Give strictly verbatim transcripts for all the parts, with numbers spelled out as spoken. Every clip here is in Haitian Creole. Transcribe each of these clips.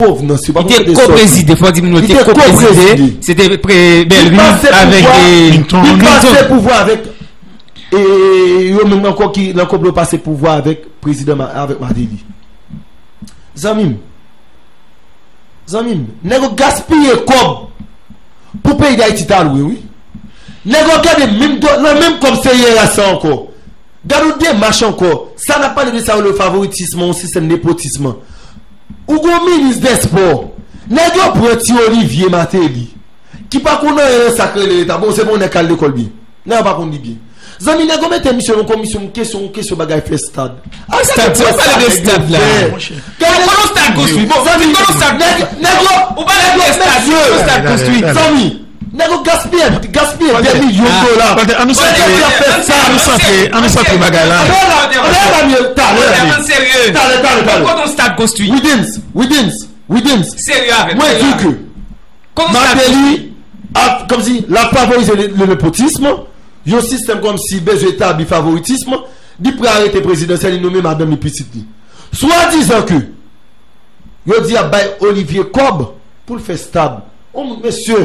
pwovnans, yo pa konn kote sòti. Li te ko-prezide, fò di moun yo, li te ko-prezide. Se te Bellevue avèk Clinton. Li pase pouvwa avèk, e, yo menm ankò ki nan konplo pase pouvwa avèk prezidan, avèk Martelly. Zanmi m, zanmi m, nèg yo gaspiye kòb pou peyi Dayiti ta lwe, wi. Nèg yo gade menm do, nan menm kòb se yera sa ankò. Gade yon demach ankò. Sa n ap pale de sa yo, le favoritisme, yon sistèm nepotisme. Ou gon minis dèspò. Nèg yo pran ti Olivier Martelly, ki pa konn anyen nan sa k rele Leta. Bon, se pa yon nèg k al lekòl byen. Nèg yo pa konn li byen. Zanmi, nèg yo mete misye nan yon komisyon, yon kesyon, yon kesyon bagay fè stad. Stad, se ou pale de stad la. Kote stad konstwi? Bon, zanmi, kote stad konstwi? Nèg yo, ou pale de stad, kote stad konstwi? Zanmi, nèg yo gaspiye, gaspiye de milyon dola. Walter, ann nou santre, ann nou santre, ann nou santre bagay la. Talè, talè, talè, talè. Kote stad konstwi? Widens, Widens, Widens. Serye avè m. Mwen di ke Martelly ap, kòmsi, l ap favorize le, le nepotisme, yon sistèm kòmsi bezwen etabli favoritisme, li prè arete prezidansyèl, li nonmen madanm li, pitit li. Swadizan ke yo di y ap bay Olivier kòb pou l fè stad. On moun, mesye,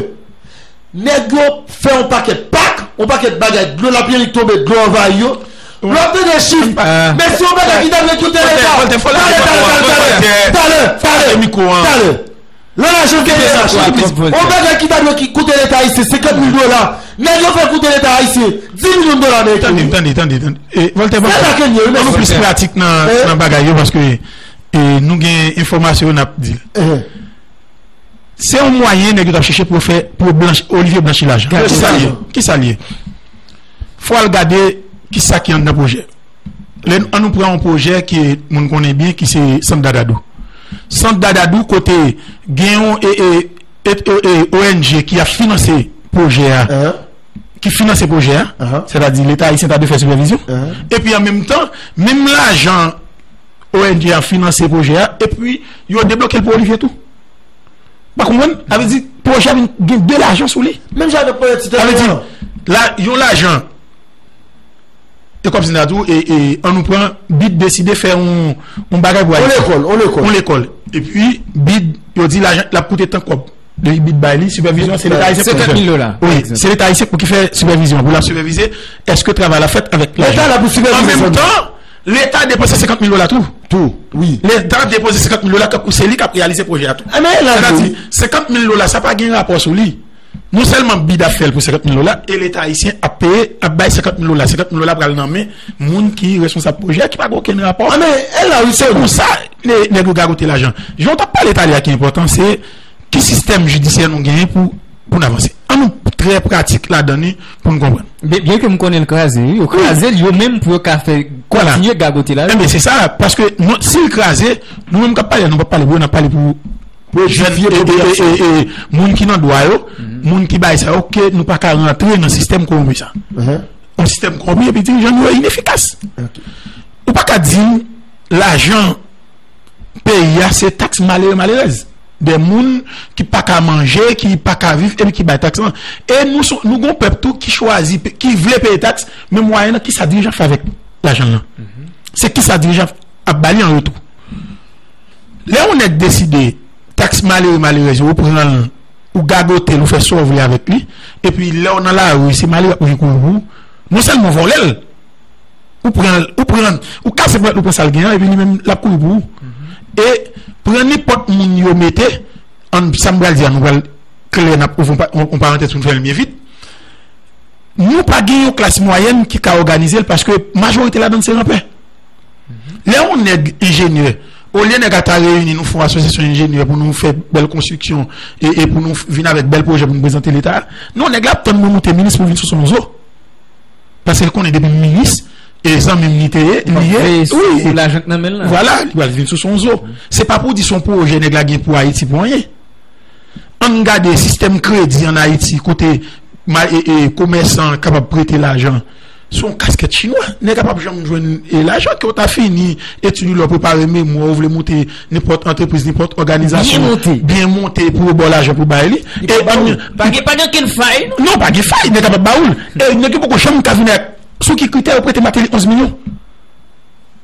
nèg yo fè yon pakèt pak, yon pakèt bagay, dlo lapli tonbe, dlo anvayi yo. Lè w ap tande chif, mesye, yon bagay ki ta dwe koute Leta. Talè, talè, talè, talè, talè, talè, talè. Lè lajan fè sa, yon bagay ki ta dwe ki koute Leta ayisyen senkant mil dola, nèg yo fè koute Leta ayisyen dis milyon dola ameriken. Tande, tande, tande, tande. E, Voltaire, se la ke n ye, wi, ann nou plis pratik nan, nan bagay yo, paske, e, nou gen enfòmasyon yo n ap di l. Se yon mwayen nèg yo t ap chèche pou yo fè, pou yo blanch, Olivier blanchi lajan. Kisa l ye? Kisa l ye? Fò al gade kisa ki anndan pwojè. Lè n, ann nou pran yon pwojè ke moun konnen byen, ki se Sant Dadadou. Sant Dadadou, kote gen yon, e, e, e, e, e, O N G ki ap finanse pwojè a, ki finanse pwojè a, sètadi Leta ayisyen ta dwe fè sipèvizyon. Epi an menm tan, menm lajan O N G a finanse pwojè a, epi yo debloke l pou Olivier tou. Pa konprann? Sa vle di, pwojè a vin gen de lajan sou li. Menm jan avèk pwojè Ti Tènay an. Sa vle di, la, yon lajan, e kòmsi n ta di w, e, e, ann nou pran, BID deside fè yon, yon bagay pou Ayiti. Yon lekòl, yon lekòl. Yon lekòl. Epi, BID, yo di lajan, l ap koute tan kòb. Depi BID bay li, sipèvizyon, se Leta ayisyen pou fè. Senkant mil dola, pa egzanp. Wi, se Leta ayisyen pou ki fè sipèvizyon, pou l ap sipèvize, èske travay la fèt avèk lajan. Leta la pou sipèvize. An menm tan, Leta depanse senkant mil dola tou. Tou, wi. Leta depanse senkant mil dola, tankou se li k ap reyalize pwojè a tou. Sètadi, senkant mil dola, sa pa gen rapò sou li. Non sèlman BID ap fè l pou senkant mil dola, e Leta ayisyen ap peye, ap bay senkant mil dola. Senkant mil dola pral nan men moun ki responsab pwojè a, ki pa gen okenn rapò. Se pou sa, nèg yo gagote lajan. Jan w t ap pale talè a ki enpòtan, se ki sistèm jidisyè nou genyen pou, pou n avanse. Ann nou trè pratik ladan li pou n konprann. Byen, byen ke m konnen l kraze, wi, yo kraze l, yo menm pou yo ka fè, kontinye gagote lajan. Enben, se sa, paske nou, si l kraze, nou menm k ap pale, nou p ap pale pou yo, n ap pale pou jèn e, e, e, e, e, moun ki nan dwa yo, moun ki bay sa yo, ke nou pa ka rantre nan sistèm kowonpi sa. Yon sistèm kowonpi, epi dirijan nou yo inefikas. Ou pa ka di m lajan peyi a se taks malere, malerèz. De moun ki pa ka manje, ki pa ka viv, epi ki bay taks lan. E nou, nou gon pèp tou ki chwazi, ki vle peye taks, men mwayen nan, kisa dirijan fè avèk lajan l lan? Se kisa dirijan ap ba li an retou? Lè yon nèg deside, taks malere, malerèz, ou pran l, ou gagote l, ou fè sa w vle avèk li, epi lè w nan lari, se malere ap vin kouri pou ou. Non sèlman w vòlè l, ou pran l, ou pran, ou kase pòt, ou pran sa l gen an, epi li menm, l ap kouri pou ou. E pran nenpòt moun yo mete, ann, sa m pral di a, nou pral klè, n ap ouvri yon pa-, yon, yon parantèz pou n fè l byen vit. Nou pa gen yon klas mwayèn ki ka òganize l paske majorite ladan l se ranpè. Lè yon nèg enjenyè, olye nèg a ta reyini, nou fè yon asosyasyon enjenyè pou nou fè bèl konstriksyon e, e pou nou vin avèk bèl pwojè pou nou prezante Leta, non, nèg la ap tann mwen moute minis pou vin sou son zo. Paske l konnen depi m minis, e zanmi m li te ye, li ye. Wi. Vwala, li pral vin sou son zo. Se pa pou di se yon pwojè nèg la gen pou Ayiti pou anyen. Ann gade sistèm kredi ann Ayiti, kote ma-, e, e, komèsan kapab prete lajan. Se yon kaskèt chinwa. Nèg la p ap janm jwenn, e, lajan. Ke w ta fini etid ou, lè w prepare memwa, ou vle moute nenpòt antrepriz, nenpòt òganizasyon byen monte pou yo ba w lajan pou bay li. E pa gen, pa gen okenn fay, non? Non, pa gen fay. Nèg la p ap ba ou l. E nèg yo poko janm ka vin ak, sou ki kritè yo prete Martelly onz milyon?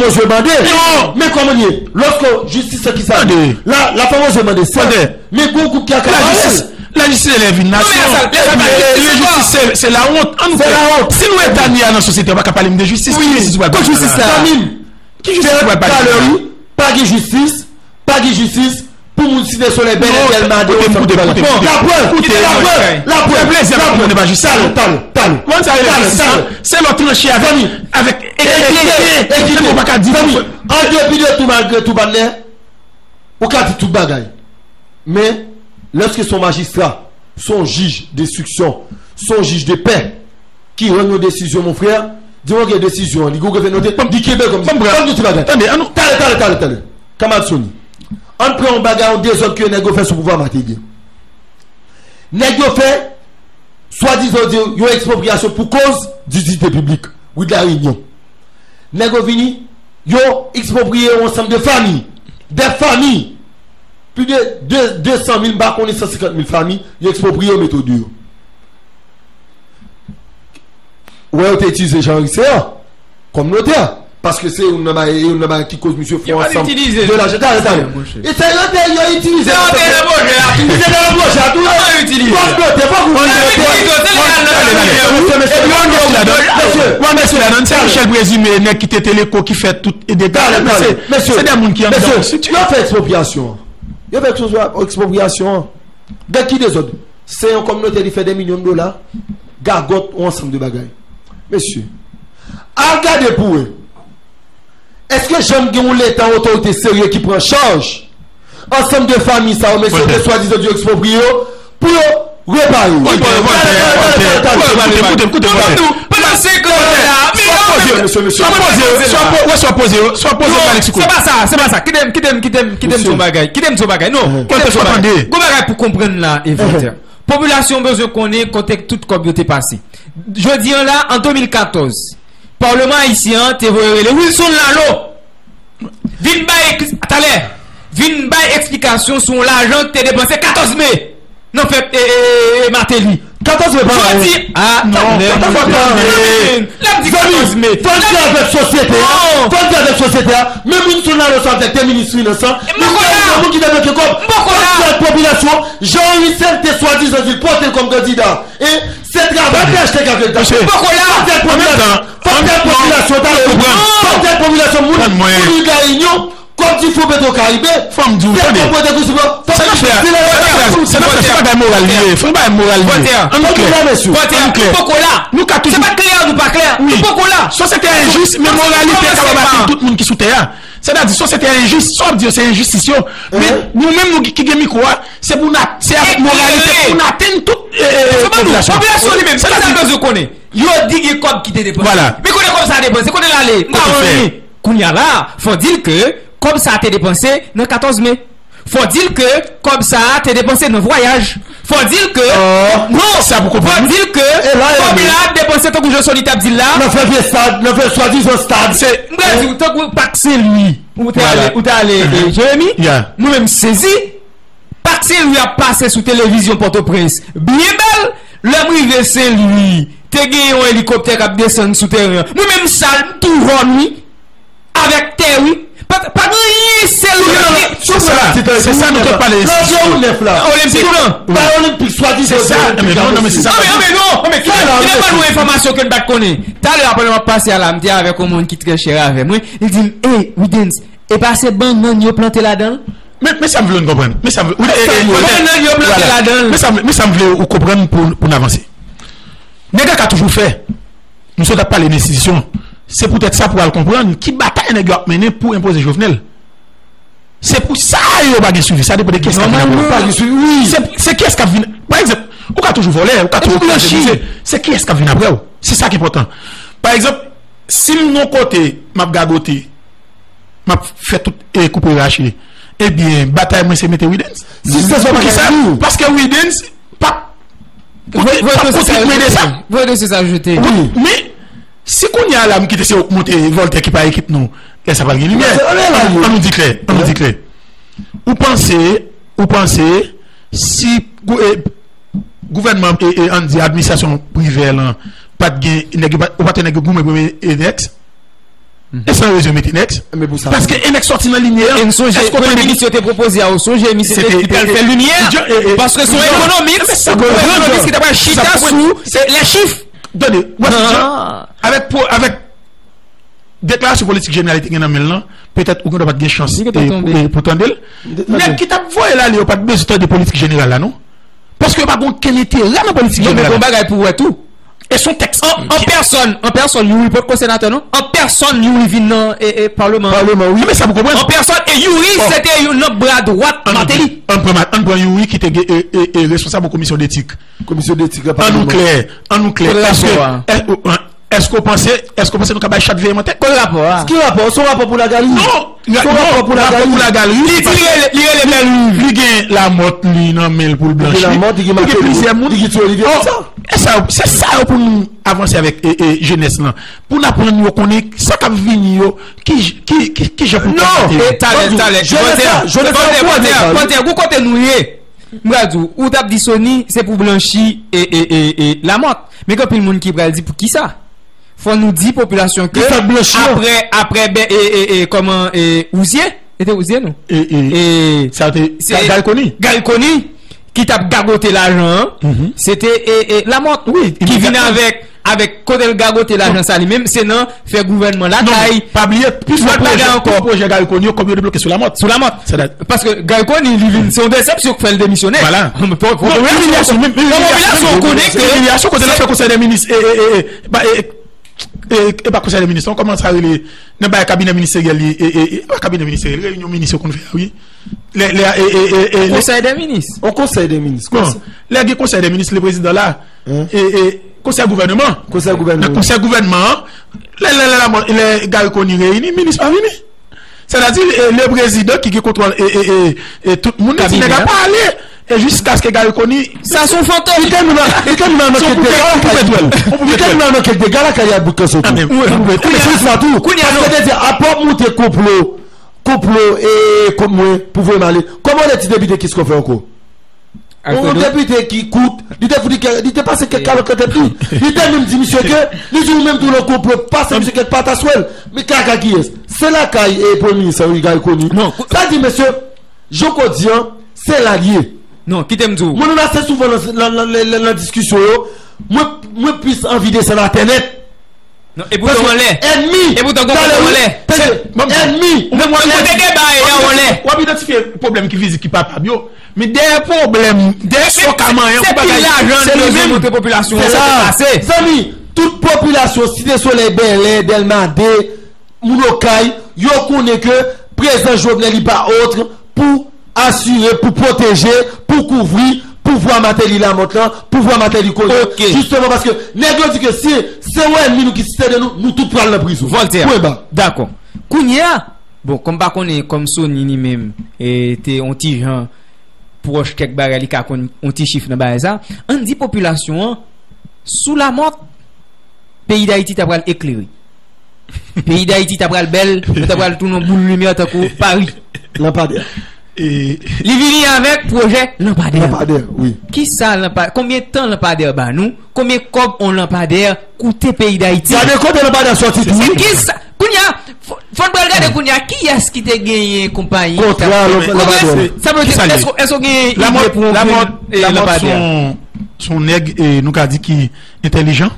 fòm ozwe mande. Men kòman li ye? Lòske jistis se kisa? La, la fòm ozwe mande, se men gwo gwoup ki akapare l. Lajistis elève yon nasyon. Lajistis se lawont. Ann nou klè. Si nou eta nou ye a nan sosyete, w pa ka pale m de jistis. Ki jistis ou pral pale la? Zanmi m, ki jistis ou pral pale la? Pa gen jistis, pa gen jistis pou moun Site Solèy, Bèlè, Dèlma, de Wòsòm. Laprèv, laprèv, laprèv. Fè plezi avèk moun pa jistis. Talè, talè, talè. Ou konn sa rele jistis la? Se lè w tranche avèk, avèk ekite, ekite. Ou pa ka di. An depi de tou, malgre tou, Badlè, ou ka di tout bagay. Men, lèske se yon majistra, se yon jij denstriksyon, se yon jij de pè ki rann yon desizyon, mon frè, di, ok, desizyon an, li gen, ou gen fè note, li kenbe l kòmsi. Ban m pran. Ban m di ti bagay. Tande, ann nou. Talè, talè, talè, talè. Kanmarad Sony, ann pran yon bagay, yon dezòd ke nèg yo fè sou pouvwa Martelly. Nèg yo fè, swadizan, yo di yo ekspropriyasyon pou koz di diyite piblik, wi, de la Réunion. Nèg yo vini, yo ekspropriye yon ansanm de fanmi, de fanmi, plis de de san mil, m pa konnen, san senkant mil fanmi, yo ekspropriye, yo mete yo deyò. Ou wè, yo te itilize Jean Henry Céant kòm notè, paske se youn nan bagay, youn nan bagay ki koz misye fè yon ansanm de lajan. Talè, talè. E sa yo te, yo itilize. Se antre nan pwojè a tou. Se antre nan pwojè a tou. Kòman yo itilize? Kòm notè, fòk ou itilize. Epi yo antre ladan. Mesye, mesye, mesye. Wan mesye ladan, se Michel Présumé, nèg ki te Teleco, ki fè tout e dega. Talè, talè. Mesye, se de moun ki anndan. Mesye, yo fè ekspropriyasyon an. Yo fè ekspropriyasyon an. Gad ki dezòd. Se yon kòminote li fè de milyon dola, gagòt, yon ansanm de bagay. Mesye, al gade pou wè. Èske janm gen yon Leta, yon otorite serye ki pran chaj ansanm de fanmi sa yo, mesye, ke swadizan di yo ekspropriye yo, pou yo repare yo? Vòltè, vòltè, vòltè, vòltè, koute m, koute m, koute m, vòltè. Pandan se klè la, swa poze, swa poze, swa poze, swa poze, Alex. Se pa sa, se pa sa. Kite m, kite m, kite m, kite m di yon bagay. Kite m di yon bagay. Non, kite m di yon bagay. Gon bagay pou konprann la, e vòltè. Popilasyon bezwen konnen kote tout kòb yo te pase. Jodi an la, an de mil katòz, Palman ayisyen an te voye rele Wilson Lalo. Vin bay eks-, talè, vin bay eksplikasyon sou yon lajan ki te depanse katòz me nan fèt, e, e, e, Martelly. Katòz me pa anyen. Jodi, a, non, talè, katòz me pa anyen. Lè m di katòz me. Fò n di avèk sosyete a. Fò n di avèk sosyete a. Menm Wilson Lalo sa avèk te minis finans lan. Li se yon moun ki te bloke kòb. Fò n di ak popilasyon, Jean Henry Céant te swadizan di l pote l kòm kandida. E se travay P H T K fè l. Fò n di ak popilasyon, fò n di ak popilasyon, talè, fò n di ak popilasyon, moun, moun Ila Inyon, Kòb di Fon Petro Karibe, fò m di w, tande. Se kòb mwen te konstwi, fò m di, se bagay moral li ye. Fò n bagay moral li ye. Ann klè. Ann klè. Nou poko la. Nou ka toujou. Se pa klè, nou pa klè. Nou poko la. Sosyete a enjis, men moralite kapab atenn tout moun ki sou tè a. Sètadi, sosyete a enjis, sa w ap di yo, se enjistis yo. Men nou menm, nou ki gen mikwo a, se pou n ap, se avèk moralite pou n atenn tout, e, e, popilasyon. Popilasyon li menm, kisa l bezwen konnen? Yo di gen kòb ki te depanse. Vwala. Men kote kòb sa a depanse, kote l ale? M pa wè anyen. Kounye a la, fò di l ke kòb sa a te depanse nan katòz me. Fò di l ke kòb sa a te depanse nan vwayaj. Fò di l ke, non, sa pou konprann, fò di l ke, fòmil la ap depanse tankou Josony t ap di l la. Nan fè vye stad, nan fè swadizan stad. Se, m pral di w, tankou Pak Sen Lwi, ou te ale, ou te ale, e, Jeremi, mwen menm sezi. Pak Sen Lwi ap pase sou televizyon Pòtoprens byen bèl. Lè m rive Sen Lwi, te gen yon elikoptè k ap desann sou teren an. Mwen menm sal, m tou jòn, wi. Avèk tè, wi. Pa, pa gen anyen, se lòt. Se sa, se sa nou t ap pale. Olenpik lan. Bay Olenpik, swadizan se sa. Non, men, non, men, se sa. Non, men, non, men, kite, kite ban nou enfòmasyon ke n pa t konnen. Talè a, pandan m ap pase a la, m te avèk yon moun ki trè chè avè mwen. Li di m, "Ey, Widens, e pa se bannann yo plante ladan l?" Men, men sa m vle n konprann. Men sa m vle, wi, e, e, bannann yo plante ladan l. Men sa, men sa m vle ou konprann pou, pou n avanse. Nèg la ka toujou fè. Nou sot ap pale de enstitisyon. Se poutèt sa pou al konprann ki batay nèg yo ap mennen pou enpoze Jovenel. Se pou sa yo pa gen swivi. Sa depann de kiyès k ap vin apre yo. Pa gen swivi, wi. Se, se kiyès k ap vin. Pa egzanp, ou ka toujou vòlè, ou ka toujou kraze bouze. Se kiyès k ap vin apre w. Se sa k enpòtan. Pa egzanp, si m nan kote, m ap gagote, m ap fè tout, e, koupe rache, ebyen, batay mwen se mete Widens. Poukisa? Paske Widens p ap, p ap pote mwen de sa. Voye dosye sa jete. Wi, men si kounye a la m kite se ou k monte Voltaire ki pa ekip nou, lè sa pral gen limyè. Ann, ann nou di klè, ann nou di klè. Ou panse, ou panse si gou-, e, gouvènman, e, e, ann di administrasyon Privè lan pa t gen nèg yo pa, ou pa t wè nèg yo goumen pou yo mete Enex? E san rezon yo mete Enex. Paske Enex sòti nan limyè an. E m sonje premye minis yo te pwopoze a, ou sonje misye te di l pral fè limyè. Paske se yon ekonomis, se yon ekonomis ki ta pral chita sou, e, lè chif. Tande, w ap di, avèk, avèk deklarasyon politik jeneral li te gen nan men l lan, petèt ou gendwa pa t gen chans, e, pou, e, pou tande l. Nèg ki t ap voye l ale yo pa t bezwen tande politik jeneral la, non. Paske yo pa gen okenn enterè nan politik jeneral la. Non, men gen yon bagay pou w wè tou. E se yon tèks. An, an pèsòn, an pèsòn, Youri potko senatè, non? An pèsòn, Youri vin nan, e, e, palman. Palman, wi. Men sa pou konprann. An pèsòn, e Youri, se te youn nan bra dwat Martelly. Ann pran, ann pran Youri ki te gen, e, e, e, responsab yon komisyon detik. Komisyon detik la, ann nou klè, ann nou klè. Paske, e, o, an, èske w panse, èske w panse nou ka bay chat veye mantèk? Kot rapò a? Ki rapò? Se yon rapò pou Lagalri? Non, se yon rapò pou Lagalri. Li di li rele, li rele Bèlriv. Li gen Lamòt li nan men l pou l blanchi. Li gen plizyè moun. Li gen Ti Olivye, tout sa. E sa, se sa yo pou nou avanse avèk, e, e, jenès lan. Pou n aprann yo konnen sa k ap vini yo, ki, ki, ki, ki jan pou konpòte yo. Non, e talè, talè. Jenès la, jenès la, Voltaire, Voltaire, Voltaire, gwo kote nou ye. M pral di w, ou t ap di Sony, se pou blanchi, e, e, e, e, Lamòt. Men gen anpil moun ki pral di, poukisa? Fò nou di popilasyon ke apre, apre, ben, e, e, e, kòman, e, Rouzier? E te Rouzier, non? E, e, sa te Ga-, Gary Conille. Gary Conille, ki t ap gagote lajan an, se te, e, e, Lamòt ki vin avèk, avèk kote l gagote lajan sa li menm, se nan fè gouvènman lakay. Non, pa bliye, tout pwojè, tout pwojè Gary Conille yo, kòm yo debloke sou Lamòt. Sou Lamòt. Paske Gary Conille, li vin, se yon desepsyon k fè l demisyone. Vwala. Popilasyon konnen ke emilyasyon kote l ap fè konsèy dè minis, e, e, e, e, ba, e, e, e pa konsèy dè minis, non, kòman sa rele? Nan bay kabinè ministeryèl li, e, e, e, pa kabinè ministeryèl, reyinyon minis yo konn fè a, wi. Lè, lè, e, e, e, e, lè konsèy dè minis. On konsèy dè minis. Bon, lè gen konsèy dè minis, le prezidan la, e, e, konsèy gouvènman. Konsèy gouvènman. Nan konsèy gouvènman an, lè, lè, lè, lè Gary Conille reyini, minis pa vini. Sètadi, e, le prezidan ki gen kontwòl, e, e, e, e tout moun, li di nèg la pa ale, e jiskaske Gary Conille. Sa se yon fantom. Li te menm al, li te menm al nan kèk dega lakay. Li te menm al nan kèk dega lakay a bout kanson tou. Kounye a, paske te di, apre w moute konplo, konplo, e, kont mwen, pou voye m ale. Kòman lè ti depite Kisco fè ankò? Yon depite ki kout, li te fout li, li te pase kèk kalòt nan tèt li. Li te menm di misye ke, li di ou menm tou nan konplo, pase misye kèk pataswèl. Men kaka kiyès? Se lakay, e, premye minis, wi, Gary Conille. Non, sa di, mesye, Jean Codian, se la l ye. Non, kite m di w. Mwen, nou ase souvan nan, nan, nan, nan, nan diskisyon yo, mwen, mwen plis anvi desann atè nèt. Non, e poutan w anlè. Ènmi. E poutan w anlè. Ènmi. Ou menm ou te gen bagay la w anlè. W ap idantifye pwoblèm ki fizik ki palpab yo. Men dèyè pwoblèm, dèyè sa w ka manyen pou bagay, se li menm. Se sa. Zanmi, tout popilasyon Site Solèy, Bèlè, Dèlma de, moun Okay, yo konnen ke prezans Jovenel li pa ot pou asire, pou pwoteje, pou kouvri pouvwa Martelly Lamothe lan, pouvwa Martelly Conille. Jisteman paske nèg yo di ke si se yon ènmi nou ki Site de nou, nou tout pral nan prizon. Voltaire. Pwen ba. Dakò. Kounye a, bon, kòm pa konnen, kòm Sony li menm, e, te yon ti jan pwòch kèk bagay, li ka konn yon ti chif nan bagay sa. Ann di popilasyon an, sou Lamòt, peyi Dayiti ta pral eklere. Peyi Dayiti ta pral bèl, nou ta pral tounen yon boul limyè tankou Pari. Lanpadè. Li vini avèk pwojè lanpadè. Lanpadè, wi. Kisa lanpa-, konbyen tan lanpadè ba nou? Konbyen kòb on lanpadè koute peyi Dayiti? Gade kote lanpadè sòti tou, wi. Kisa? Kounye a, fò, fò n pral gade kounye a, kiyès ki te genyen konpayi? Kontra lanpadè. Sa vle di, èske, èske w gen ide pou yon vil, e, lanpadè? Lamòt se yon, se yon nèg, e, nou ka di ki entèlijan,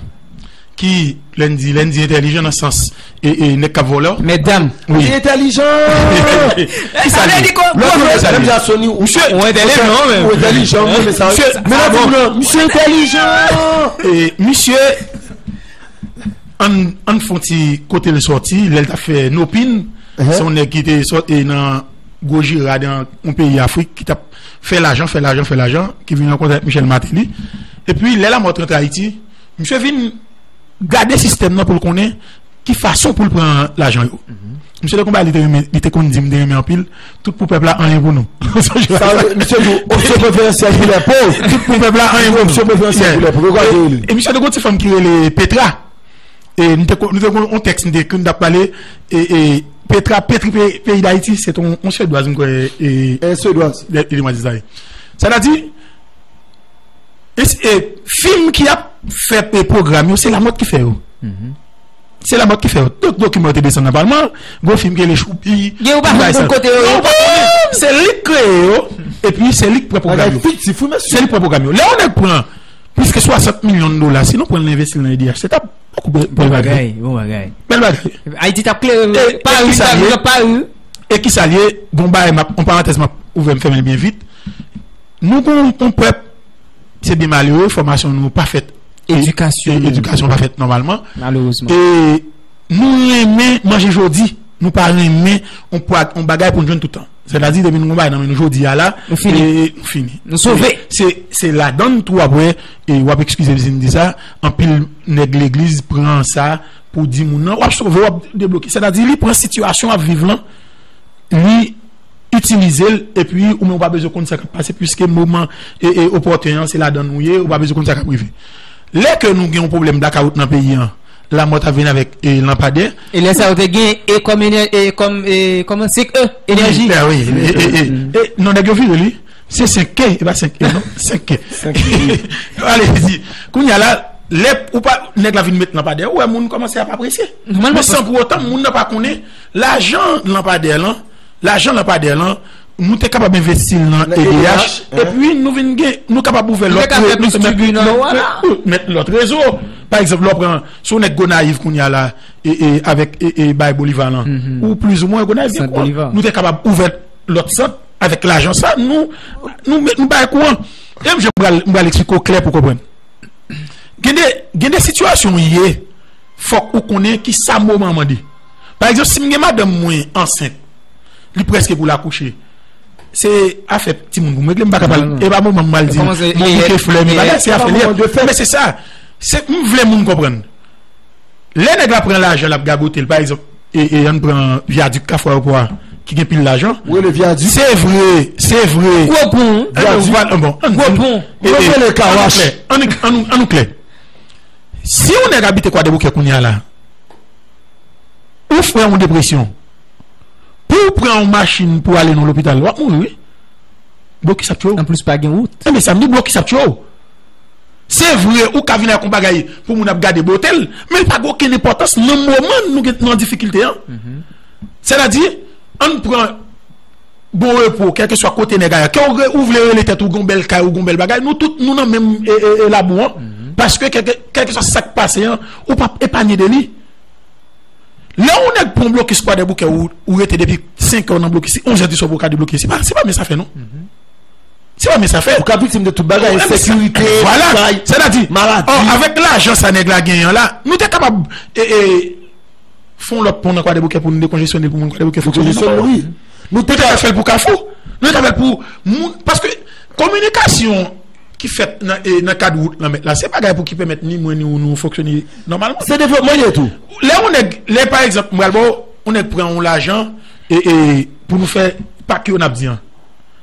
ki, lè n di, lè n di entèlijan nan sans, e, e, nèg k ap vòlè. Mètdam. Wi. Li entèlijan! Ki sa li ye? Lòt yo, lè m di a Sony, ou entèlijan, ou entèlijan, ou renmen sa. Misye, men lòt yo, misye entèlijan! E, misye, ann, ann fè yon ti kote l sòti, lè l t ap fè Nopin, se yon nèg ki te sòti nan gwo jira nan yon peyi Afrik, ki t ap fè lajan, fè lajan, fè lajan, ki vin rankontre avèk Michel Martelly. Epi, lè Lamòt rantre Ayiti, misye vin gade sistèm nan pou l konnen ki fason pou l pran lajan yo. Misye te konn bay, li te renmen, li te konn di m, te renmen anpil, tout pou pèp la, anyen pou nou. Sa vle, misye di w, opsyon preferansyèl pou lè pov. Tout pou pèp la, anyen pou nou. Opsyon preferansyèl pou lè pov. Yo gade li. E misye te gon ti fanm ki rele Petra. E nou te ko-, nou te gon yon tèks nou te ekri, nou t ap pale, e, e, Petra, Petri pe-, peyi Dayiti, se te yon, yon Swedwaz, m kwè, e, e, Swedwaz. Li, li mwen di sa ye. Sa vle di, e, e, fim ki ap fè, e, pwogram yo, se Lamòt ki fè yo. Se Lamòt ki fè yo. Tout dokiman yo te desann nan palman, gwo fim ki rele Choupi. Gen ou pa konn kote yo ye. Non, ou pa konnen. Se li k kreye yo, epi se li k pran pwogram yo. Bagay fiktif, wi, mesye. Se li k pran pwogram yo. Lè yon nèg pran plis ke swasant milyon dola, si nou pran l envesti l nan E D H, se t ap bokou bèl, bèl bagay. Bon bagay, bon bagay. Bèl bagay. Ayiti t ap klere, e, e Pari, kisa l ye? Pari. E kisa l ye? Gon bagay, m ap, yon parantèz, m ap ouvè, m fèmen l byen vit. Nou gon yon pèp, se byen malere, fòmasyon nou pa fèt. Edikasyon. E, edikasyon pa fèt nòmalman. Malerezman. E nou renmen manje jodi, nou pa renmen yon pwa, yon bagay pou n jwenn tout tan. Sètadi, depi nou gon bagay nan men nou jodi a la, nou fini. E, nou fini. Nou sove. Se, se, se ladan n tou w ap wè, e w ap ekskize m si m di sa, anpil nèg legliz pran sa pou di moun nan, w ap sove, w ap debloke. Sètadi, li pran sitiyasyon w ap viv lan, li itilize l, epi ou menm ou pa bezwen konn sa k ap pase, piske moman e, e opòten an, se ladan n ou ye, ou pa bezwen konn sa k ap rive. Lè ke nou gen yon pwoblèm blakawout nan peyi an, Lamòt ap vin avèk, e, lanpadè. E lè sa yo te gen, e kòm enè-, e kòm, e kòman, senk E, enèji. Wi, e, wi, e, e, e, e, non, nèg yo vire li. Se senk K, e pa senk E, non, senk K. Senk K, wi. Ale, di, kounye a la, lè ou pa, nèg la vin met lanpadè, ou wè moun kòmanse ap apresye. Nòmalman, men san pou otan, moun nan pa konnen lajan lanpadè lan, lajan lanpadè lan, nou te kapab envesti l nan E D H, epi nou vin gen, nou kapab ouvè lòt, met lòt rezo. Pa egzanp, lè w pran, si w nèg Gonayiv kounye a la, e, e, avèk, e, e, bay Boliva lan, ou plizoumwen Gonayiv gen kouran. Nou te kapab ouvè lòt sant avèk lajan sa, nou, nou, nou bay kouran. E m, jan m pral, m pral eksplike w klè pou w konprann. Gen de, gen de sitiyasyon w ye, fòk ou konnen ki sa moman an mande. Pa egzanp, si m gen madanm mwen ansent, li prèske pou l akouche, se afè timoun pou m regle, m pa ka pral, e pa moman m pral di, m bouke flè, m bagay, se afè li ye. Men se sa, se, m vle moun konprann. Lè nèg la pran lajan l ap gagote l, pa egzanp, e, e, ann pran vyadik Kafou Ayewopò a, ki gen pil lajan. Wi, le vyadik. Se vre, se vre. Gwo pon. Vyadik. Bon, gwo pon. Yo rele Kawash. Ann, ann, ann nou klè. Si yon nèg abite Kwadèboukè kounye a la, ou fè yon depresyon, pou w pran yon machin pou w ale nan lopital, w ap mouri, wi. Blokis ap tchwe w. Anplis, pa gen wout. Enben, sa m di, blokis ap tchwe w. Se vre, ou ka vin ak yon bagay pou moun ap gade bote l, men l pa gen okenn enpòtans nan moman nou gen, nou an difikilte an. Sètadi, ann pran bon repo, kèlkeswa kote nèg a ye. Kè w re-, ou vle rele tèt ou gon bèl kay, ou gon bèl bagay, nou tout, nou nan menm, e, e, e, labou an. Paske kèlke, kèlkeswa sa k pase an, ou p ap epanye de li. Lè yon nèg pran blokis Kwadèboukè, ou, ou rete depi senk è nan blokis, onz è di swa pou w ka debloke, se pa, se pa men sa fè, non. Se pa men sa fè. Ou ka viktim de tout bagay, ensekirite, vwala, kay, sètadi, maladi. Ò, avèk lajan sa nèg la genyen an la, nou te kapab, e, e, fè yon lòt pon nan Kwadèboukè pou nou dekonjesyonnen pou moun Kwadèboukè fonksyone nòmal. Wi. Nou te ka fè l pou Kafou. Nou te ka fè l pou moun, paske kominikasyon ki fèt nan, e, nan kad wout Lanmèt la, se bagay pou ki pèmèt ni mwen ni ou nou fonksyone nòmalman. Se devlopman li ye tou. Lè yon nèg, lè pa egzanp, m pral ba w, yon nèg pran yon lajan, e, e, pou nou fè pak yo n ap di an.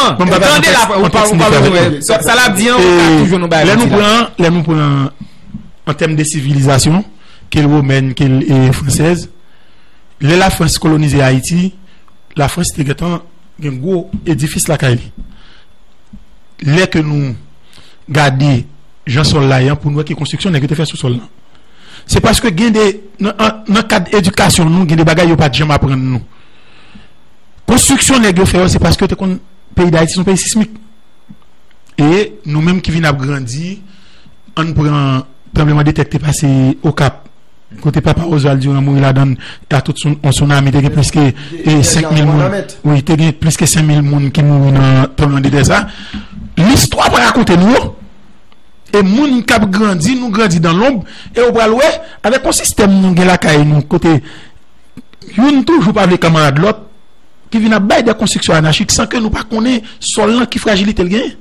Bon, m pa pral nan tèks, nan tèks, sa, sa l ap di an, ou ka toujou nou bay lè nou pran, lè nou pran an tèm de sivilizasyon, ke l womèn, ke l e fransèz, lè Lafrans kolonize Ayiti, Lafrans te gentan gen gwo edifis lakay li. Lè ke nou gade jan sòl la ye an pou n wè ki konstriksyon nèg yo te fè sou sòl lan. Se paske gen de, nan, an- nan kad edikasyon nou, gen de bagay yo pa t janm aprann nou. Konstriksyon nèg yo fè yo, se paske yo te konn peyi Dayiti se yon peyi sismik. E nou menm ki vin ap grandi, ann pran tranblemanntè k te pase Okap, kote papa Oswald Durand mouri ladan l, ta tout sou- yon tsunami, te gen plis ke e, senk mil moun. Wi, te gen plis ke senk mil moun ki mouri nan tranblemanntè sa. Listwa pa rakonte nou yo. E moun k ap grandi, nou grandi dan lonb, e ou pral wè, avèk yon sistèm nou gen lakay nou, kote youn toujou pa vle kanmarad lòt, ki vin ap bay de konstriksyon anachik san ke nou pa konnen sòl lan ki frajilite l genyen.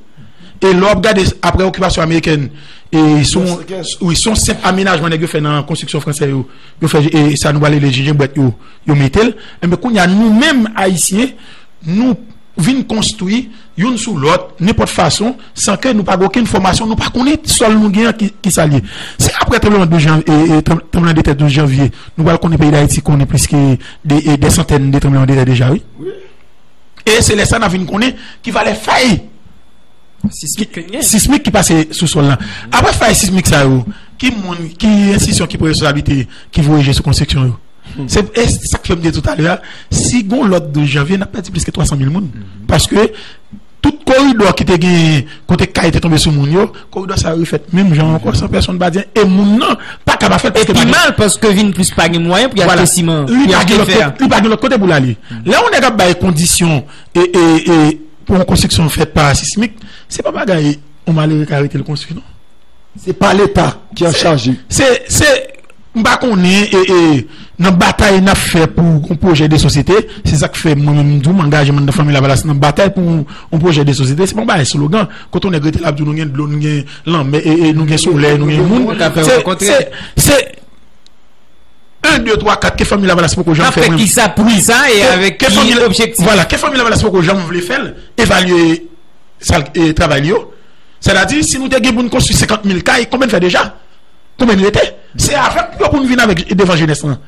E lè w ap gade apre okipasyon amerikèn, e se yon, wi, se yon senp amenajman nèg yo fè nan konstriksyon fransè yo, yo fè e sa nou pral rele jenjenbrèt yo, yo mete l. Enben kounye a nou menm Ayisyen, nou vin konstwi youn sou lòt, nenpòt fason, san ke nou pa gen okenn fòmasyon, nou pa konnen sòl nou gen an ki, ki sa l ye. Se apre tranblemanntè douz janvye, e, e, tranblemanntè douz janvye, nou pral konnen peyi Dayiti konnen plis ke de, e, de santèn de tranblemanntè deja, wi. E se lè sa n a vin konnen ki valè fay sismik ki pase sou sòl lan. Apre fay sismik sa yo, ki moun, ki enstitisyon ki pran responsablite, ki voye je sou konstriksyon yo? Se e sa k fè m di toutalè a, si gon lòt douz janvye, n ap pèdi plis ke twa san mil moun. Paske tout koridò ki te gen kote kay te tonbe sou moun yo, koridò sa yo refèt menm jan ankò, san pèsonn pa di anyen. E moun nan pa ka pa fè l. E paske pi mal, paske vin plis pa gen mwayen pou y achte siman, li pou y pa gen achte lòt fè a. Kote, li pa gen lòt kote pou l ale. Lè yon nèg ap bay kondisyon e, e, e, pou yon konstriksyon fèt pa sismik, se pa bagay yon malere ka rete l konstwi, non. Se pa Leta ki an chaje. Se, se, m pa konnen, e, e, nan batay n ap fè pou yon pwojè de sosyete, se sa k fè mwen menm m di w, m angaje m anndan Fanmi Lavalas nan batay pou yon, yon pwojè de sosyete. Se pa yon bagay slogan. Kote yon nèg rete la ap di w nou gen dlo, nou gen lanmè, e, e, nou gen solèy, nou gen moun. Se, se, se, en, de, twa, kat, ke Fanmi Lavalas poko janm fè mwen. N ap fè kisa pou sa e avèk ki objektif? Vwala, ke Fanmi Lavalas poko janm vle fè l, evalye sa l, e, travay li yo. Sètadi, si nou te gen pou n konstwi senkant mil kay, konbyen n fè deja? Konbyen n rete? Se avèk yo pou n vin avèk devan jenès lan.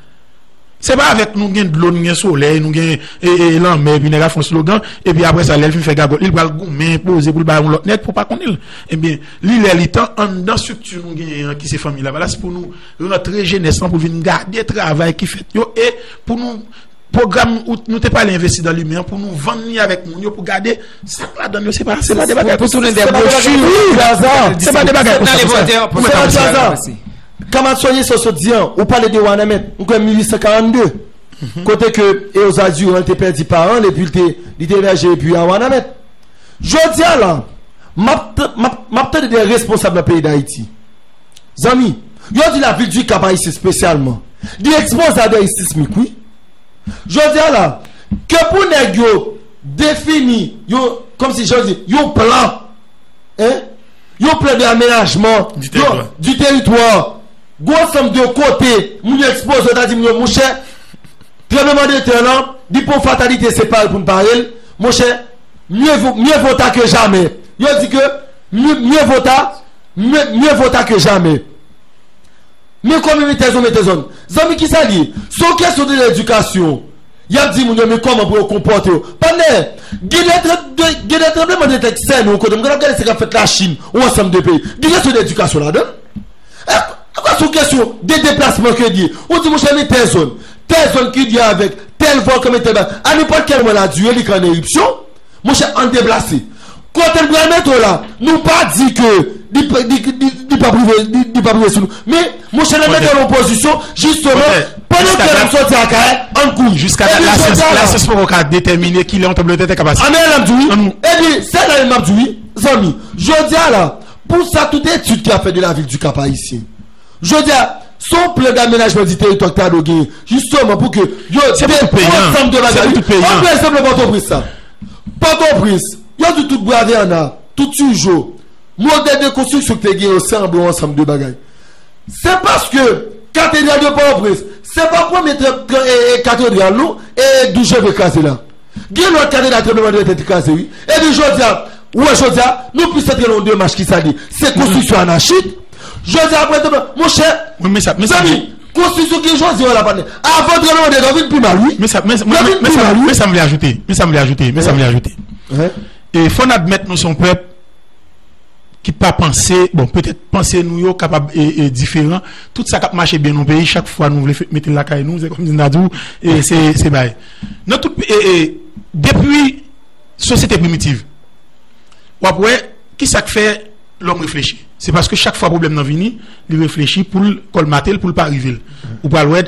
Se pa avèk nou gen dlo, nou gen solèy, nou gen, e, e, lanmè, epi nèg ap fè yon slogan, epi apre sa, lè l fin fè gagòt li, l pral goumen, poze pou l bay yon lòt nèg pou pa konnen l. Ebyen, li lè li tan, anndan estrikti nou genyen an, ki se Fanmi Lavalas, pou nou rantre jenès lan, pou vin gade travay ki fèt yo, e pou nou, pwogram ou, nou te pale envesti dan limen an, pou nou vann li avèk moun yo, pou gade sa k ladan l yo, se pa, se pa de bagay konsa. Pou tounen de bwochi. Wi, se pa de bagay konsa. Pou mwen ta panse bagay konsa. Kanmarad Soigné, sa w sot di an, ou pale de Wanament, m kwè mil uit san karannde, kote ke Eosa Durand te pèdi paran l epi l te, li te ebèje epi a Wanament. Jodi a la, m ap t-, m ap, m ap tande de responsab nan peyi Dayiti. Zanmi, yo di lavil di Kap Ayisyen espesyalman, li ekspoze a de risk sismik, wi. Jodi a la, ke pou nèg yo defini, yo, kòmsi jan yo di, yon plan, en, yon plan de amenajman di teritwa. Gwo ansanm de kote moun yo ekspoze, yo ta di moun yo, monchè, tranblemanntè lan, li pa yon fatalite, se pare pou n pare l, monchè, mieux vaut, mieux vaut tard que jamais. Yo di ke mieux, mieux vaut tard, mieux, mieux vaut tard que jamais. Men kòman mete zòn, mete zòn. Zanmi, kisa l ye? Se yon kesyon de ledikasyon. Y ap di moun yo, men kòman pou yo konpòte yo. Pandan, gen de, gen de tranblemanntè k sènen yon kote. M konn ap gade sa k ap fèt Lachin, yon ansanm de peyi. Gen kesyon de ledikasyon ladan l. E, e kwa se yon kesyon de deplasman ke l ye? Ou di, monchè, men tèl zòn. Tèl zòn ki lye avèk tèl vòlkan, men tèl bagay. A nenpòt kèl moman ladire, li ka an eripsyon. Monchè, ann deplase. Kote n pral mete w la, nou pa di ke li, li, li, li p ap rive, li, li p ap rive sou nou. Men, monchè, n ap mete w nan yon pozisyon, jisteman, pandan ke n ap soti Akayè, ann kouri. Jiska dat, lasyans, lasyans poko ka detèmine kilè yon tranblemanntè ka pase. Ann, ann di wi. Epi, se la menm m ap di wi, zanmi. Jodi a la, pou sa, tout etid ki ap fèt de lavil di Kap Ayisyen. Jodi a, se yon plan damenajman di teritwa k ta dwe genyen, jisteman, pou ke yo, se pou tout peyi an, ansanm de bagay. Se pou tout peyi an. Ann pran egzanp Pòtoprens la. Pòtoprens, yo di tout Bravè Anna, tout Tijo, modèl de konstriksyon ki te gen yo sanble yon ansanm de bagay. Se paske Katedral de Pòtoprens, se pa premye tre-, tre-, e, e, katedral nou, e, douz janvye kraze la. Gen lòt katedral tranblemanntè te kraze, wi. Epi jodi a, ou wè jodi a, nou plis antre nan yon demach ki sa li. Se konstriksyon anachik. Jodi a, apre demen, monchè, zanmi, konstriksyon ki jodi a la, patnè. Avan tranblemanntè, l vin pi mal, wi. Men sa, men sa, men, men, men sa, men sa m vle ajoute. Men sa m vle ajoute. Men sa m vle ajoute. E fò n admèt nou se yon pèp ki pa panse, bon, petèt panse nou yo kapab e, e diferan. Tout sa k ap mache byen nan peyi, chak fwa nou vle fè- mete l lakay nou, se kòmsi n ta di w, e se se bay. Nan tout, e, e, depi sosyete primitiv, w ap wè, ki sa k fè lòm reflechi? Se paske chak fwa pwoblèm nan vini, li reflechi pou l kòlmate l, pou l pa rive l. Ou pral wè,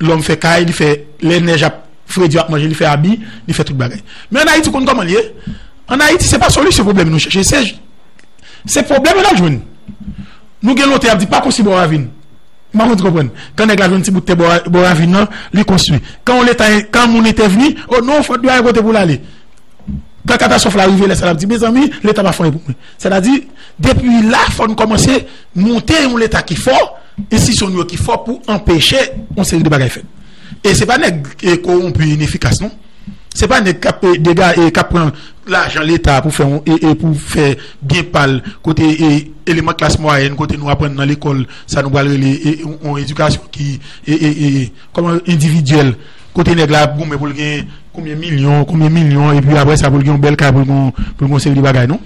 lòm fè kay, li fè, lè nèj ap fredi, ap manje, li fè abi, li fè tout bagay. Men ann Ayiti, ou konn kòman l ye? Ann Ayiti, se pa solisyon pwoblèm nou chèche, se, se pwoblèm yo n al jwenn. Nou gen lontan y ap di pa konstwi bò ravin. M pa konn si w konprann. Kan nèg la jwenn ti bout tè bò, bò ravin nan, li konstwi. Kan yon leta, kan moun entèvni, o non, fòt dwe al kote pou l ale. Kan katastwòf la rive, lè sa l ap di, mezanmi, leta pa fè anyen pou mwen. Sètadi, depi la, fò n kòmanse monte yon leta ki fò, enstitisyon nou yo ki fò pou anpeche yon seri de bagay fèt. E se pa nèg e, kowonpi, inefikas, non. Se pa nèg k ap e, dega, e, k ap pran lajan leta pou fè yon, e, e pou fè byen pa l, kote e, eleman klas mwayèn, kote nou aprann nan lekòl, sa nou pral rele e, yon, yon edikasyon ki e, e, e, kòman, endividyèl, kote nèg la ap goumen pou l gen konbyen milyon, konbyen milyon, epi apre sa pou l gen yon bèl kay, pou l gen, pou l gen yon seri de bagay, non.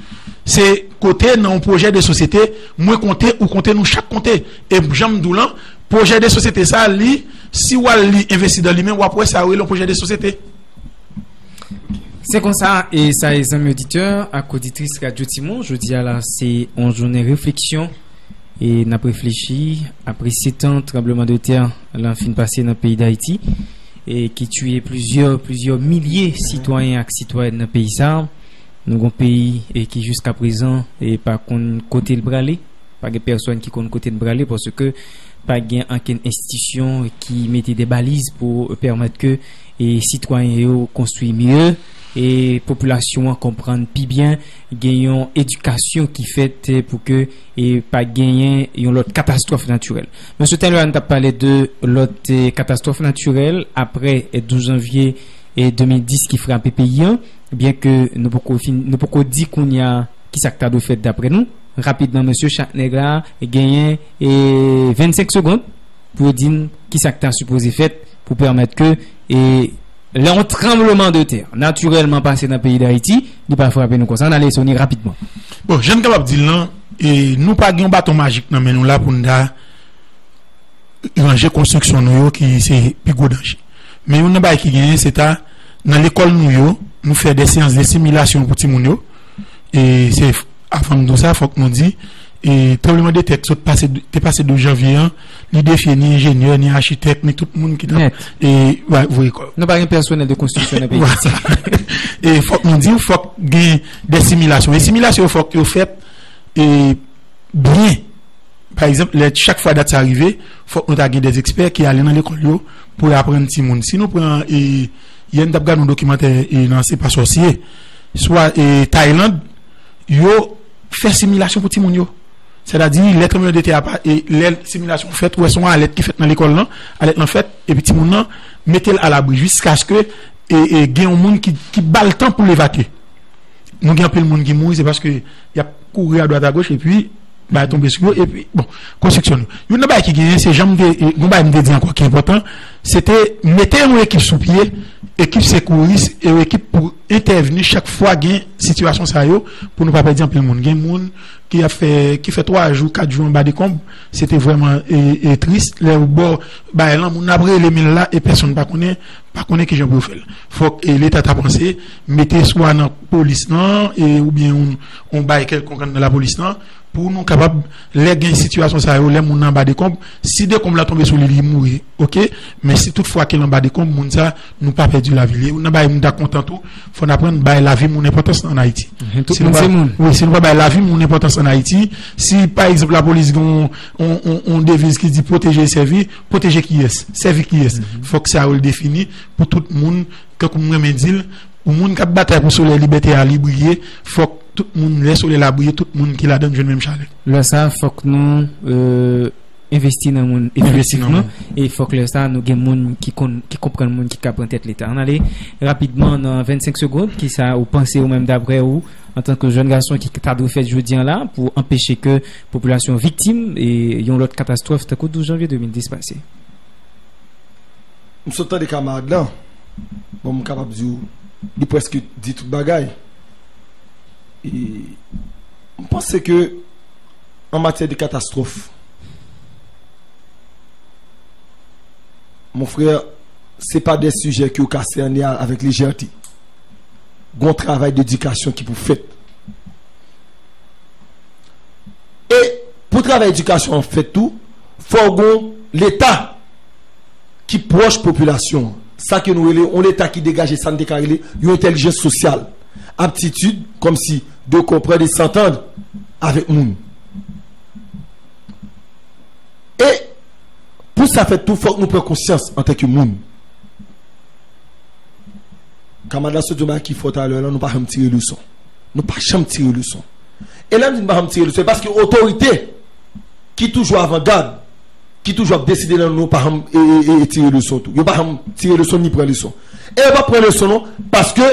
Se kote nan yon pwojè de sosyete, mwen konte, ou konte, nou chak konte. E jan m di w lan, pwojè de sosyete sa, li, si w al li envestidan li menm, w ap wè sa yo rele yon pwojè de sosyete. Se konsa, e sa e zanmi oditè ak oditris Radyo Timon, jodi a la se yon jounen refleksyon e n ap reflechi apre setan tranbleman de tè lan fin pase nan peyi Dayiti e ki tiye plizyè, plizyè milye sitwayen ak sitwayèn nan peyi sa. Nou gon peyi e ki jiska prezan e pa konn kote l prale. Pa gen pèsonn ki konn kote n prale paske pa gen ankenn enstitisyon ki mete de baliz pou pèmèt ke e sitwayen yo konstwi mye e popilasyon an konprann pi byen, gen yon edikasyon ki fèt pou ke e pa genyen yon lòt katastwòf natirèl. Mesye talè a n t ap pale de lòt e katastwòf natirèl apre e douz janvye e de mil dis ki frape peyi an, byen ke nou poko fin, nou poko di kounye a ki sa k ta dwe fèt dapre nou. Rapidman mesye, chak nèg la genyen e vennsenk segond pou yo di n ki sa k ta sipoze fèt pou pèmèt ke e lè yon tranbleman de tè natirèlman pase nan peyi Dayiti, li pa frape nou konsa. Ann ale Sony rapidman. Bon, jan n kapab di l lan, e nou pa gen yon baton majik nan men nou la pou n ta ranje konstriksyon nou yo ki se pi gwo danje. Men youn nan bagay ki genyen, se ta nan lekòl nou yo, nou fè de seyans de similasyon pou timoun yo. E se avan m di w sa, fòk nou di, e tranbleman de tè k sot pase, te pase douz janvye an, li defye ni enjenyè, ni achitèk, ni tout moun ki t ap e, voye kò yo. Nou pa gen pèsonèl de konstriksyon nan peyi Dayiti. E fòk nou di w, fòk gen de similasyon. E similasyon yo fòk yo fèt e byen. Pa egzanp, lè chak fwa dat sa rive, fòk nou ta gen de ekspè ki ale nan lekòl yo pou yo aprann timoun. Si nou pran, e, yè n t ap gade yon dokimantè e, nan Se pa sòsye, swa e, Tayland, yo fè similasyon pou timoun yo. Sètadi, lè tranbleman de tè a pa, e, lè similasyon fèt, ou wè se yon alèt ki fèt nan lekòl lan, alèt lan fèt, epi timoun nan mete l alabri jiskaske e, e, gen yon moun ki, ki ba l tan pou l evakye. Nou gen anpil moun ki mouri, se paske y ap kouri adwat agoch epi bagay tonbe sou yo, epi, bon, konstriksyon nou. Youn nan bagay ki genyen, se jan m te, e, gon bagay m te di ankò ki enpòtan, se te mete yon ekip sou pye, ekip sekouris, e yon ekip pou entèvni chak fwa gen sitiyasyon sa yo, pou nou pa pèdi anpil moun. Gen moun ki ap fè, ki fè twa jou, kat jou anba dekonb, se te vrèman e, e, tris. Lè ou bò bagay lan, moun ap rele men l la, e pèsonn pa konnen, pa konnen kijan pou yo fè l. Fòk e, Leta ta panse, mete swa nan polis lan, e, oubyen yon, yon bagay kèlkonk anndan lapolis lan, pou nou kapab, lè gen sitiyasyon sa yo, lè moun nan anba dekonb, si dekonb la tonbe sou li, li mouri, oke, men si tout fwa ke l anba dekonb, moun sa, nou pa pèdi lavi l. E youn nan bagay m ta kontan tou, fò n aprann bay lavi moun enpòtans ann Ayiti. Tout moun se moun. Wi, si nou pa bay lavi moun enpòtans ann Ayiti, si, pa egzanp, lapolis gen yon, yon, yon, yon deviz ki di pwoteje e sèvi, pwoteje kiyès, sèvi kiyès. Fòk sa yo l defini pou tout moun, tankou m renmen di l, pou moun k ap batay pou solèy libète a li briye, fòk tout moun, lè solèy la briye, tout moun ki ladan l jwenn menm chalè. Lè sa, fòk nou e, envesti nan moun efektivman. E fòk lè sa, nou gen moun ki konn, ki konprann moun ki ka pran tèt Leta. Ann ale rapidman nan vennsenk segond, kisa ou panse ou menm, dapre ou, antanke jèn gason, ki ta dwe fèt jodi an la pou anpeche ke popilasyon viktim e yon lòt katastwòf tankou douz janvye de mil dis pase? M sot tande kamarad lan. Bon, m kapab di w, li prèske di tout bagay. E, m Panse ke an matyè de katastwòf, mon frè, se pa de sijè ke ou ka sène avèk lejète. Gon travay dedikasyon ki pou fèt. E pou travay edikasyon an fèt tou, fò gon Leta ki pwòch popilasyon an. Sa ke nou rele yon Leta ki degaje sa n te ka rele yon entèlijans sosyal. Aptitid, kòmsi, de konprann e santann avèk moun. E pou sa fèt tou, fòk nou pran konsyans antanke moun. Kamarad la sot di yon bagay ki fò talè la, nou pa janm tire leson. Nou pa janm tire leson. E lè m di nou pa janm tire leson, se paske otorite ki toujou avangad, ki toujou ap deside nan nou, pa janm e, e, e, e tire leson tou. Yo pa janm tire leson ni pran leson. E yo pa pran leson non, paske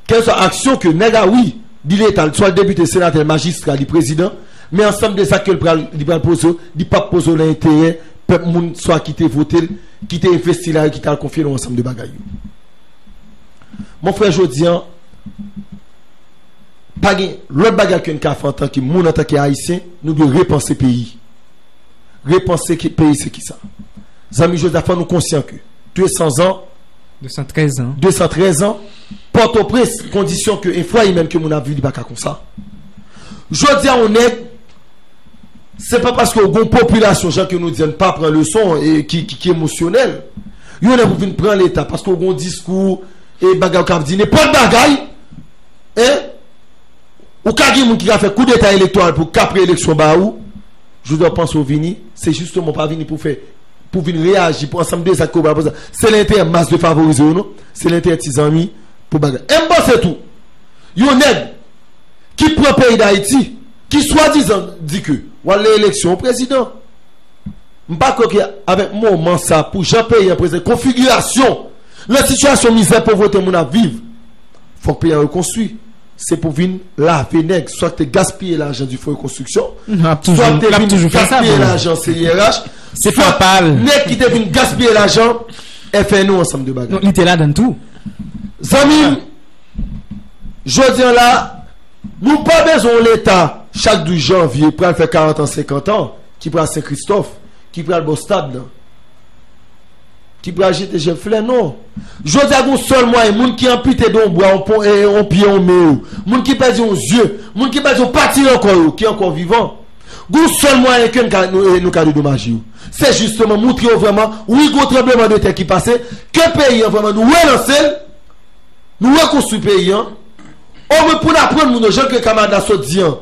kèlkeswa aksyon ke nèg a wi, li Leta, swa l depite, senatè, majistra, li prezidan, men ansanm de zak ke l pral, li pral poze, li p ap poze nan enterè pèp moun swa ki te vote l, ki te envesti la, ki t al konfye l yon ansanm de bagay yo. Mon frè, jodi an, pa gen lòt bagay ke n ka fè antanke moun, antanke Ayisyen, nou dwe repanse peyi. Repanse ki, peyi se kisa? Zanmi, jodi a, fò nou konsyan ke de san zan, de san trèz an, de san trèz an, Pòtoprens, kondisyon ke enfwa imèn ke moun ap viv, li pa ka konsa. Jodi a, yon nèg, se pa paske w gon popilasyon, jan ke nou di, n pa pran leson, e ki, ki, ki emosyonèl. Yon nèg pou vin pran Leta, paske w gon diskou, e bagay w ka ap di, nenpòt bagay, en? Ou ka gen moun ki ka fè koudeta elektoral pou kapre eleksyon ba ou. Jodi a w panse w vini, se jisteman w pa vini pou fè, pou vin reyaji pou ansanm de zak ke w pral poze. Se lè enterè mas defavorize yo non, se lè enterè ti zanmi pou bagay. E m panse tou, yon nèg ki pran peyi Dayiti, ki swadizan di ke w al nan eleksyon prezidan. M pa kwè ke avèk moman sa, pou jan peyi an prezante, konfigirasyon, nan sitiyasyon mizè, povrete moun ap viv, fòk peyi an rekonstwi. Se pou vin lave nèg, swa k te gaspiye lajan di fon rekonstriksyon, swa k te vin gaspiye lajan C I R H, swa nèg ki te vin gaspiye lajan F N O, ansanm de bagay. Donk, li te ladan l tou. Zanmi m, jodi a la, nou pa bezwen yon Leta chak douz janvye pral fè karant an, senkant an, ki pral Sen Kristòf, ki pral bò stad lan, ki pral jete jèb flè, non. Jodi a, gon sèl mwayen, moun ki anpite de yon bra, yon pon, e, yon pye, yon men yo, moun ki pèdi yon zye, moun ki pèdi yon pati nan kò yo, ki ankò vivan, gon sèl mwayen ke n ka, nou, e, nou ka dedomaje yo. Se jisteman montre yo vrèman, wi, gon tranblemanntè ki pase, ke peyi an vrèman nou relanse l, nou rekonstwi peyi an, omwen pou n aprann moun yo, jan ke kamarad la sot di an,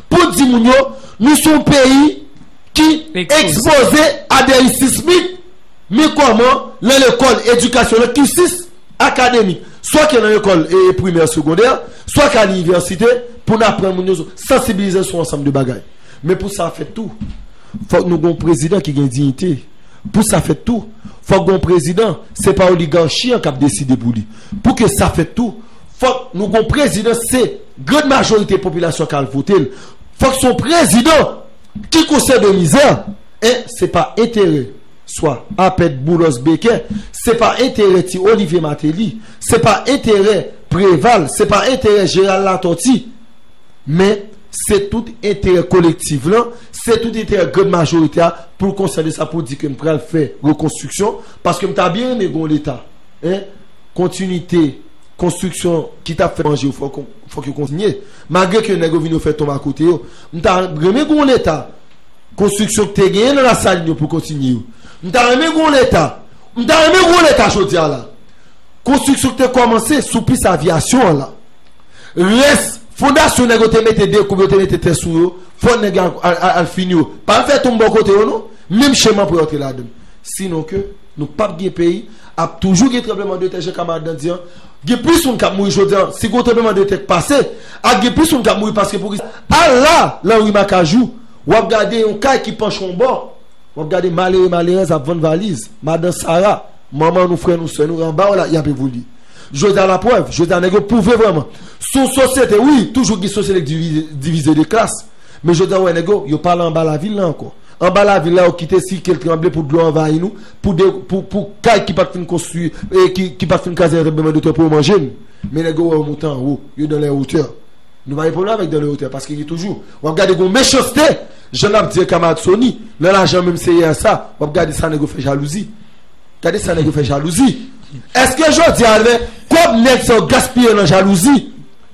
pou di moun yo, nou se yon peyi ki ekspoze a de risk sismik, men kòman, nan lekòl, edikasyon, nan kisis akademik, swa ke nan lekòl, e, primè, segondè, swa ke a linivèsite, pou n aprann moun yo, sansibilize sou ansanm de bagay. Men pou sa fèt tou, fòk nou gon prezidan ki gen diyite. Pou sa fèt tou, fòk gon prezidan, se pa oligachi an k ap deside pou li. Pou ke sa fèt tou, fòk nou gon prezidan, se grann majorite popilasyon k al vote l. Fòk se yon prezidan ki konsidere mizè, e se pa enterè swa Apèd, Boulos, Becker, se pa enterè ti Olivier Martelly, se pa enterè Preval, se pa enterè Gérald Latortue, men se tout enterè kolektif lan, se tout enterè grann majorite a, pou l konsyan de sa, pou l di ke m pral fè rekonstriksyon, paske m ta byen renmen gon Leta, en, kontinite, konstriksyon ki t ap fè manje yo, fòk, fòk yo kontinye. Malgre ke nèg yo vin yo fè tonm akote yo, m ta renmen gon Leta, konstriksyon ki te genyen nan Lasalin yo pou kontinye yo. M ta renmen gon Leta, m ta renmen gon Leta jodi a la. Konstriksyon ki te kòmanse sou pis avyasyon an la. Rès fondasyon nèg yo te mete, dekoub yo te mete tè sou yo, fò nèg yo al, al, al, al fini yo. Pa al fè tonm bò kote yo non. Menm chemen pou yo antre ladan l. Sinon ke nou p ap gen peyi, ap toujou gen tranblemanntè, jan kamarad lan di an. Gen plis moun k ap mouri jodi a. Si gon tranblemanntè k pase, ap gen plis moun k ap mouri paske pou ki a la, nan ri Makajou, w ap gade yon kay ki panche yon bò. W ap gade malere, malerèz ap vann valiz. Madan Sara, manman nou, frè nou, sè nou, anba w la, y ap evolye. Jodi a laprèv, jodi a nèg yo pwouve vrèman. Se yon sosyete, wi, toujou gen sosyete ki divize, divize de klas. Men jodi a, w wè nèg yo, yo pa la anba lavil la ankò. Anba lavil la, yo kite si ke l tranble pou dlo anvayi nou, pou de, pou, pou kay ki pa t fin konstwi, e ki, ki pa t fin kraze nan tranblemanntè pou yo manje n. Men nèg yo wè yo monte anwo, yo dans les hauteurs. Nou pa gen pwoblèm avèk dans le hauteur, paske gen toujou. W ap gade gon mechanste, jan n ap di kamarad Sony, nan lajan menm seyè sa, w ap gade sa nèg yo fè jalouzi. Gade sa nèg yo fè jalouzi. Èske jodi a, lè kòb nèg sa yo gaspiye nan jalouzi,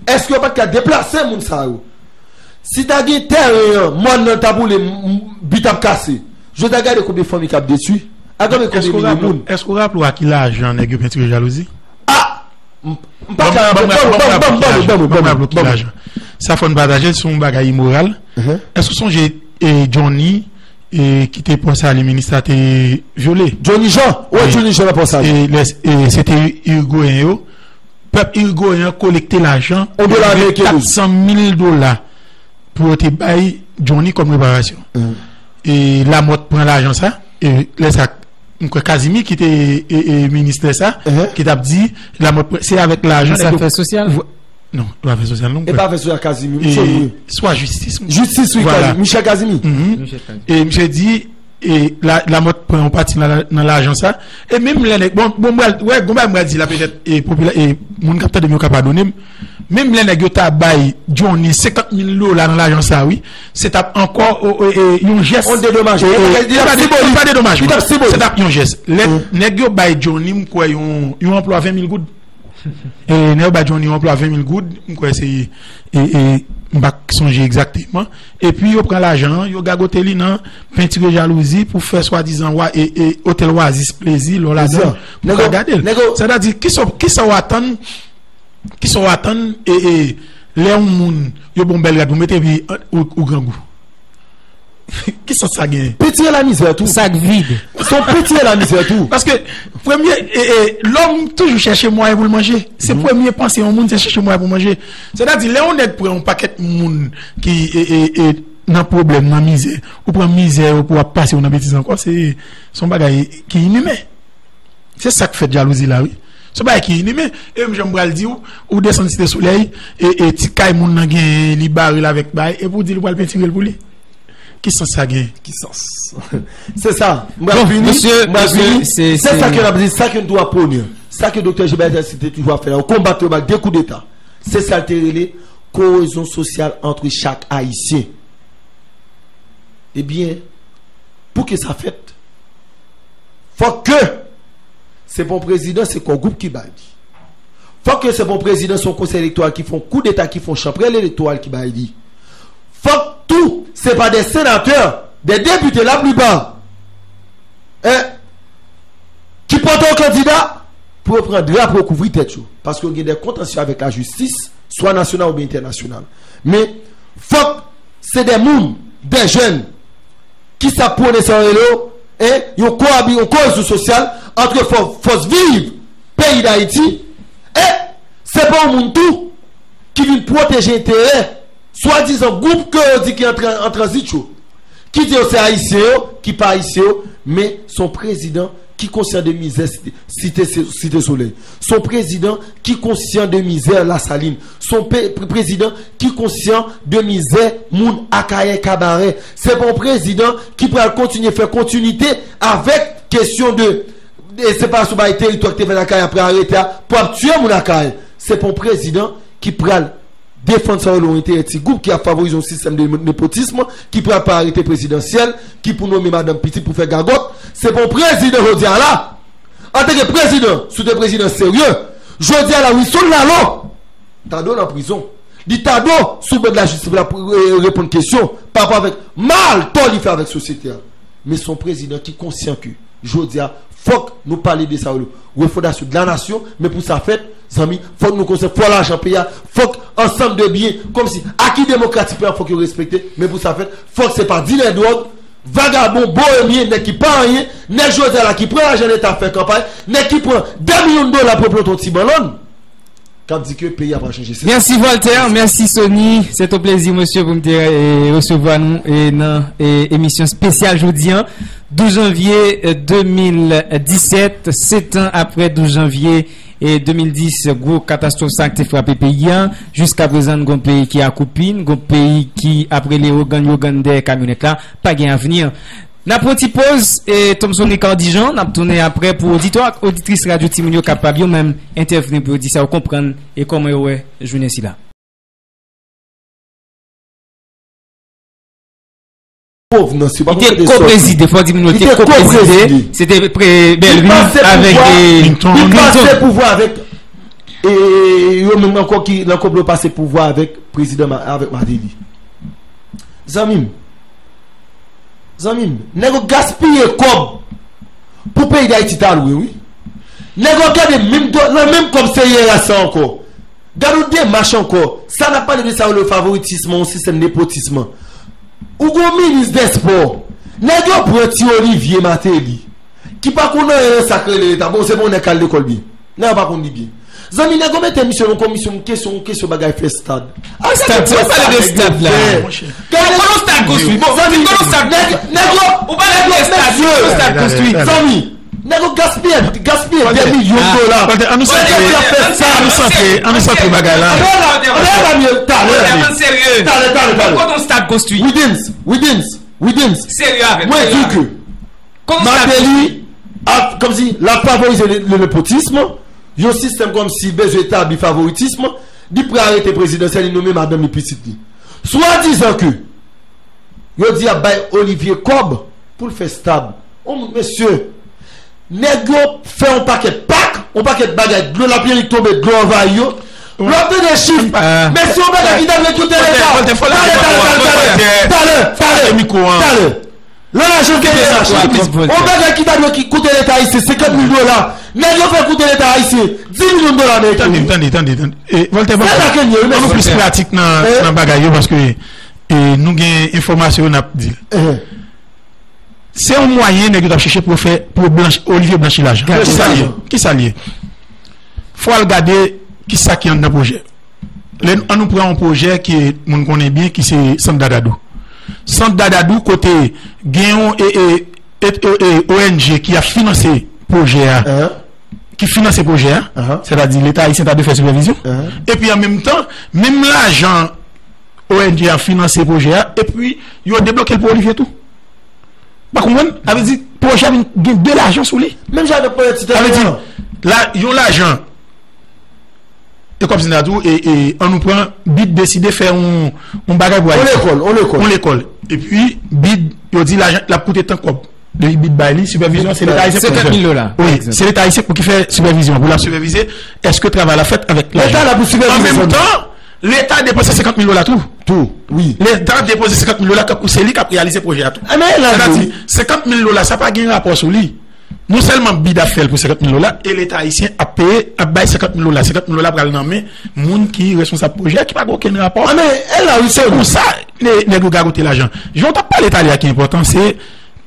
èske yo pa t ka deplase moun sa yo? Si ta gen tèren an, mòn nan ta boule, m- m- bi t ap kase. Jodi a, gade konbyen fanmi k ap detwi. A gade konbyen milye moun. Èske w raple w a ki lajan nèg yo pentire jalouzi? Ah! M- m pa ka raple. Ban m raple w ki lajan. Ban m raple w ki lajan. Sa fò n pataje, se yon bagay imoral. Èske w sonje, e, Johnny, e, ki te pran sali minis la te vyole? Johnny Jean. Wi, Johnny Jean nan pran sali. E, lè, e, se te Irigoyen yo. Pèp Irigoyen an kolekte lajan. Yon dola ameriken, kat san mil dola pou yo te bay Johnny kòm reparasyon. E Lamòt pran lajan sa. E lè sa, m kwè Kazimi ki te, e, e, minis lè sa, ki t ap di, Lamòt pran, se avèk lajan nèg yo. Afè sosyal? Non, e pa afè sosyal non. E pa afè sosyal, Kazimi. Swa jistis. Jistis, wi, Kazimi. Michel Kazimi. E misye di, e la, Lamòt pran yon pati nan, nan lajan sa. E menm lè nèg, bon, bon, m pral, wè, gon bagay m pral di la, petèt, e, popila-, e, moun k ap tande m yo ka padone m. Menm lè nèg yo ta bay Johnny senkant mil dola nan lajan sa, wi, se t ap ankò, o, o, e, yon jès. Yon dedomajman. E, e, li t ap senbolik. Pa dedomajman. Li t ap senbolik. Se t ap yon jès. Lè nèg yo bay Johnny, m kwè, yon, yon anplwa ven mil goud. E, nèg yo bay Johnny yon anplwa ven mil goud, m kwè se, e, e, m pa k sonje egzakteman. Epi yo pran lajan an, yo gagote li nan pentire jalouzi pou fè swadizan wa, e, e, otèl Oasis plezi, lè w ladan, pou ka gade l. Sa vle di, kisa, kisa w atann, kisa w atann, e, e, lè yon moun, yo ba w bèl rad pou mete, epi, ou, ou grangou. Ki sans sa genyen? Piti e lamizè tou. Sak vid. Se yon piti e lamizè tou. Paske premye, e, e, lòm toujou chèche mwayen pou l manje. Se premye panse yon moun, se chèche mwayen pou manje. Sètadi, lè yon nèg pran yon pakèt moun ki, e, e, e, nan pwoblèm, nan mizè, ou pran mizè yo pou w ap pase yo nan betiz ankò, se, se yon bagay ki inimen. Se sa k fèt jalouzi la, wi. Se yon bagay ki inimen. E menm jan m pral di w, ou desann Site Solèy, e, e ti kay moun nan genyen, li bare l avèk bagay, epi w di l pral pentire l pou li. Ki sans sa genyen? Ki sans? Se sa. M pral fini. M pral fini. Se sa ke n ap di, sa ke n tou ap pwone. Sa ke Doktè Gilbert Esther te toujou ap fè la. Yo konbat yo ba de koudeta. Se sa l te rele kohezyon sosyal ant chak Ayisyen. Ebyen, pou ke sa fèt, fòk ke se pa yon prezidan, se kò gwoup ki bay li. Fòk ke se pa yon prezidan, se yon konsèy elektoral ki fè yon koudeta, ki fè yon chanpwèl elektoral ki bay li. Fòk tou, se pa de senatè, de depite laplipa, en, ki pote yon kandida pou yo pran drapo yo kouvri tèt yo. Paske yo gen de kontansyon avèk lajistis, swa nasyonal oubyen entènasyonal. Men, fòk se de moun, de jèn, ki sa pwone sa yo rele yo, en, yon koabi-, yon kohezyon sosyal ant fò-, fòs viv peyi Dayiti, e se pa yon moun tou ki vin pwoteje enterè swadizan gwoup ke yo di ki an tran-, an tranzit yo, ki di yo se Ayisyen yo, ki pa Ayisyen yo, men se yon prezidan ki konsyan de mizè Site, Site, Site Solèy. Se yon prezidan ki konsyan de mizè Lasalin. Se yon pe-, pre-, prezidan ki konsyan de mizè moun Akayè, Kabarè. Se pa yon prezidan ki pral kontinye fè kontinite avèk kesyon de, de separasyon bay teritwa ki te fèt Akayè apre arete a pou ap tiye moun Akayè. Se pa yon prezidan ki pral defann sa yo, yon enterè ti gwoup ki ap favorize yon sistèm de nepotism, ki pral pa arete prezidansyèl, ki pou nonmen madanm pitit pou fè gagòt. Se pa yon prezidan jodi a la. Antanke prezidan, si w te prezidan serye, jodi a la, Wilson Lalo ta dwe nan prizon. Li ta dwe sou ban lajistis pou l ap, e, reponn kesyon pa rapò avèk mal tò li fè avèk sosyete a. Men se yon prezidan ki konsyan ke jodi a, fòk nou pale de sa yo, refondasyon de la nasyon, men pou sa fèt, zanmi, fòk nou konsyan, fò lajan peyi a, fòk ansanm de byen, kòmsi aki demokratik peyi a, fòk yo respekte, men pou sa fèt, fòk se pa dilè dwòg, vagabon, bohemyen, nèg ki pa anyen, nèg jodi a la ki pran lajan leta fè kanpay, nèg ki pran de milyon dola pou yo plante yon ti bannann, k ap di ke peyi a pral chanje. Se sa. Mèsi Voltaire, mèsi Sony. Se yon plezi, mesye, pou m te, e, resevwa nou, e, nan, e, emisyon espesyal jodi a, douz janvye, e, de mil disèt, sèt an apre douz janvye, e, de mil dis, gwo katastwòf sa a ki te frape peyi a. Jiskaprezan, n gon peyi ki akwoupi, n gon peyi ki ap rele ogann, ogann dèyè kamyonèt la, pa gen avni. N ap pran ti poz, e Thomson Ricard Dijon, n ap tounen apre pou oditè ak oditris Radyo Timoun yo kapab yo menm entèvni pou yo di sa yo konprann e kòman yo wè jounen sila. pwovnans yo, pa pou kote sòti. Li te ko-prezide, fò di moun yo, li te ko-prezide. Se te Bellevue avèk Clinton. Li pase pouvwa avèk e, yo menm ankò ki nan konplo pase pouvwa avèk prezidan, avèk Martelly. Zanmi m, zanmi m, nèg yo gaspiye kòb pou peyi Dayiti ta lwe, wi. Nèg yo gade menm, nan menm kòb se yè sa ankò. Gade yon demach ankò. Sa n ap pale de sa yo, le favoritisme, yon sistèm nepotisme. Ou gon minis dèspò. Nèg yo pran ti Olivier Martelly, ki pa konn anyen nan sa k rele Leta. Bon, se pa yon nèg k al lekòl byen. Nèg yo pa konn li byen. Zanmi, nèg yo mete misye nan yon komisyon, yon kesyon, yon kesyon bagay fè stad. Stad, se pa pale de stad la. Gade yon stad konstwi. Bon, zanmi, yon stad nèg, nèg yo, ou pale de stad, yon stad konstwi. Zanmi, nèg yo gaspiye, gaspiye de milyon dola. Walter, ann nou santre, ann nou santre, ann nou santre bagay la. Ann nou santre bagay la. Talè, talè, talè, talè. Kote yon stad konstwi? Widens, Widens, Widens. Serye avè m. Mwen di ke Martelly ap, kòmsi, l ap favorize le, le nepotisme, yon sistèm kòmsi bezwen etabli favoritism, li prè arete prezidansyèl, li nonmen madanm li, pitit li. Swadizan ke yo di y ap bay Olivier kòb pou l fè stab. On moun, mesye, nèg yo fè yon pakèt pak, yon pakèt bagay, dlo lapyèlik tonbe, dlo anvayi yo. Lè w ap tande chif, mesye, yon bagay ki ta dwe koute Leta. Talè, talè, talè, talè, talè, talè, talè. Nan lajans de Leta, chak mis, yon bagay ki ta dwe ki koute Leta ayisyen senkant mil dola, nèg yo fè koute Leta ayisyen dis milyon dola ameriken. Tande, tande, tande, tande. E, Voltaire, ann nou plis pratik nan, nan bagay yo, paske, e, nou gen enfòmasyon yo n ap di. Se yon mwayen nèg yo t ap chèche pou yo fè, pou yo blanch, Olivier blanchi lajan. Kisa l ye? Kisa l ye? Fò w al gade kisa ki anndan pwojè. Lè n, ann nou pran yon pwojè ke moun konnen byen, ki se Sant Dadadou. Sant Dadadou, kote gen yon, e, e, e, e, e, O N G ki ap finanse pwojè a, ki finanse pwojè a, sètadi Leta ayisyen ta dwe fè sipèvizyon. Epi an menm tan, menm lajan O N G a finanse pwojè a, epi yo debloke l pou Olivier tou. Pa konprann? Sa vle di, pwojè a vin gen de lajan sou li. Menm jan avèk pwojè Titanic lan. Sa vle di, la, yon lajan, e kòm si n ta di w, e, e, ann nou pran, BID deside fè yon, yon bagay pou Ayiti. Yon lekòl, yon lekòl. Yon lekòl. Epi, BID, yo di lajan, l ap koute tan kòb. Depi BID bay li, sipèvizyon, se Leta ayisyen pou fè. Senkant mil dola, pa egzanp. Wi, se Leta ayisyen pou ki fè sipèvizyon, pou l ap sipèvize, èske travay la fèt avèk lajan. Leta la pou sipèvize. An menm tan, Leta depanse senkant mil dola tou. Tou, wi. Leta depanse senkant mil dola, tankou se li k ap reyalize pwojè a tou. Sètadi, senkant mil dola, sa pa gen rapò sou li. Non sèlman BID ap fè l pou senkant mil dola, e Leta ayisyen ap peye, ap bay senkant mil dola. Senkant mil dola pral nan men moun ki responsab pwojè a, ki pa gen okenn rapò. Se konsa, nèg yo gagote lajan. Jan w t ap pale talè a ki enpòtan, se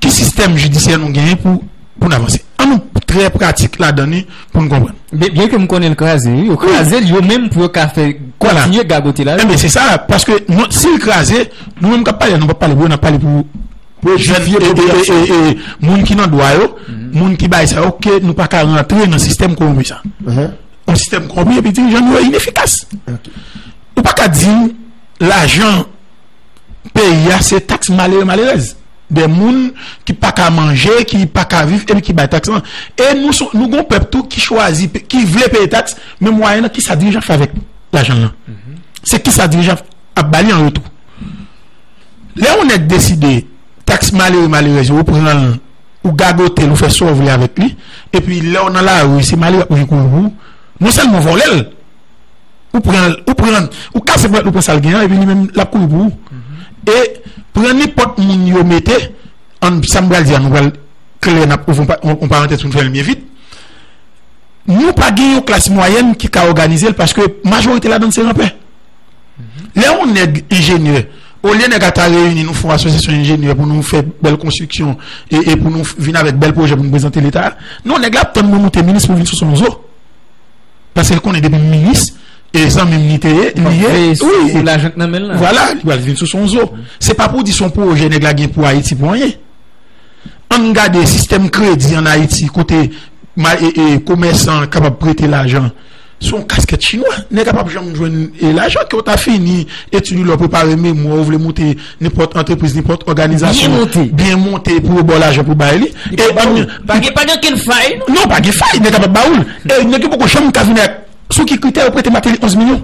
ki sistèm jidisyè nou genyen pou, pou n avanse. Ann nou trè pratik ladan li pou n konprann. Byen, byen ke m konnen l kraze, wi. Yo kraze l, yo menm pou yo ka fè, kontinye gagote lajan. Enben, se sa, paske si l kraze, nou menm k ap pale, nou p ap pale pou yo, n ap pale pou jèn, e, e, e, e, moun ki nan dwa yo, moun ki bay sa yo, ke nou pa ka rantre nan sistèm kowonpi sa. Yon sistèm kowonpi, epi dirijan nou yo inefikas. Ou pa ka di m lajan peyi a se taks malere, malerèz. De moun ki pa ka manje, ki pa ka viv, epi ki bay taks lan. E nou, nou gon pèp tou ki chwazi, ki vle peye taks, men mwayen nan, kisa dirijan fè avèk lajan lan? Se kisa dirijan ap ba li an retou? Lè yon nèg deside, taks malere, malerèz yo, ou pran l, ou gagote l, ou fè sa w vle avèk li, epi lè w nan lari, se malere ap kouri pou ou, non sèlman w vòlè l, ou pran, ou pran, ou kase pòt, ou pran sa l gen an, epi li menm, l ap kouri pou ou. E pran nenpòt moun yo mete, ann, sa m pral di a, nou pral klè, n ap ouvri yon pa-, yon, yon parantèz pou n fè l byen vit. Nou pa gen yon klas mwayèn ki ka òganize l paske majorite ladan l se ranpè. Lè yon nèg enjenyè, olye nèg la ta reyini, nou fè yon asosyasyon enjenyè pou nou fè bèl konstriksyon e, e pou nou vin avèk bèl pwojè pou nou prezante Leta, non, nèg la ap tann mwen moute minis pou vin sou son zo. Paske l konnen depi m minis, e zanmi m li te ye, li ye. Wi. Pou lajan k nan men l la. Vwala, li pral vin sou son zo. Se pa pou di se yon pwojè nèg la gen pou Ayiti pou anyen. Ann gade sistèm kredi ann Ayiti, kote ma-, e, e, komèsan kapab prete lajan. Se yon kaskèt chinwa. Nèg la p ap janm jwenn, e, lajan. Ke w ta fini etid ou, lè w prepare memwa, ou vle moute nenpòt antrepriz, nenpòt òganizasyon byen monte pou yo ba w lajan pou bay li. E pa gen, pa gen okenn fay, non? Non, pa gen fay. Nèg la p ap ba ou l. E nèg yo poko janm ka vin ak, sou ki kritè yo prete Martelly onz milyon?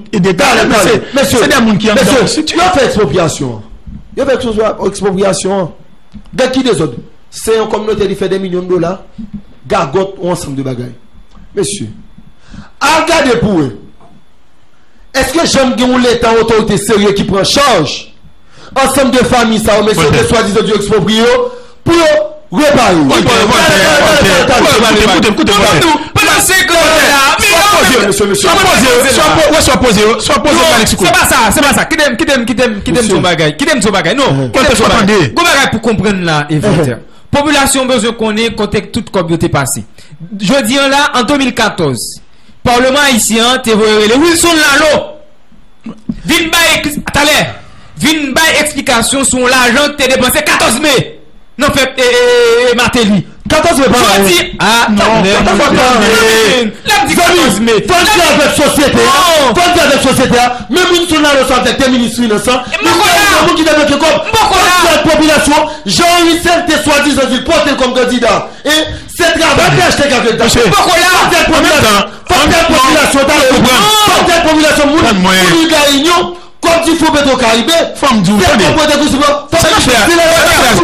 tout detay, men se de moun ki anndan. Mesye, yo fè ekspropriyasyon an. Yo fè ekspropriyasyon an. Gad ki dezòd. Se yon kòminote li fè de milyon dola, gagòt, yon ansanm de bagay. Mesye, al gade pou wè. Èske janm gen yon leta, yon otorite serye ki pran chaj ansanm de fanmi sa yo, mesye, yo te swadizan di yo ekspropriye yo, pou yo repare yo? Vòltè, Vòltè, Vòltè, Vòltè, koute m, koute m, koute m, Vòltè. Pandan se klè la, men non, men mesye, mesye. Swa poze, swa po-, wè, swa poze, swa poze Alex Foucault. Se pa sa, se pa sa. Kite m, kite m, kite m, kite m di yon bagay. Kite m di yon bagay. Non. Vòltè, fò tande. Gon bagay pou konprann la, e Vòltè. Popilasyon bezwen konnen kote tout kòb yo te pase. Jodi an la, an de mil katòz, Palman ayisyen an te voye rele Wilson Lalo. Vin bay eks-, talè, vin bay eksplikasyon sou yon lajan ki te depanse katòz me nan fèt, e, e, e, e, Martelly. Katòz me pa anyen. Jodi, a, non, talè, katòz me pa anyen. Lè m di katòz me. Fò n di avèk sosyete a. Non. Fò n di avèk sosyete a. Menm Wilson Lalo sa avèk te minis finans lan. Li se yon moun ki te bloke kòb. Fò n di ak popilasyon, Jean Henry Sèl te swadizan di l pote l kòm kandida. E se travay P H T K fè l. Mesye, poko la. Fòk tèt popilasyon, fòk tèt popilasyon ta konprann. Fòk tèt popilasyon moun, moun Ila Inyon, kòb di Fon Petro Karibe. Fò m di w, tande. Kòb pote kousi bò. Sa n ap fè a,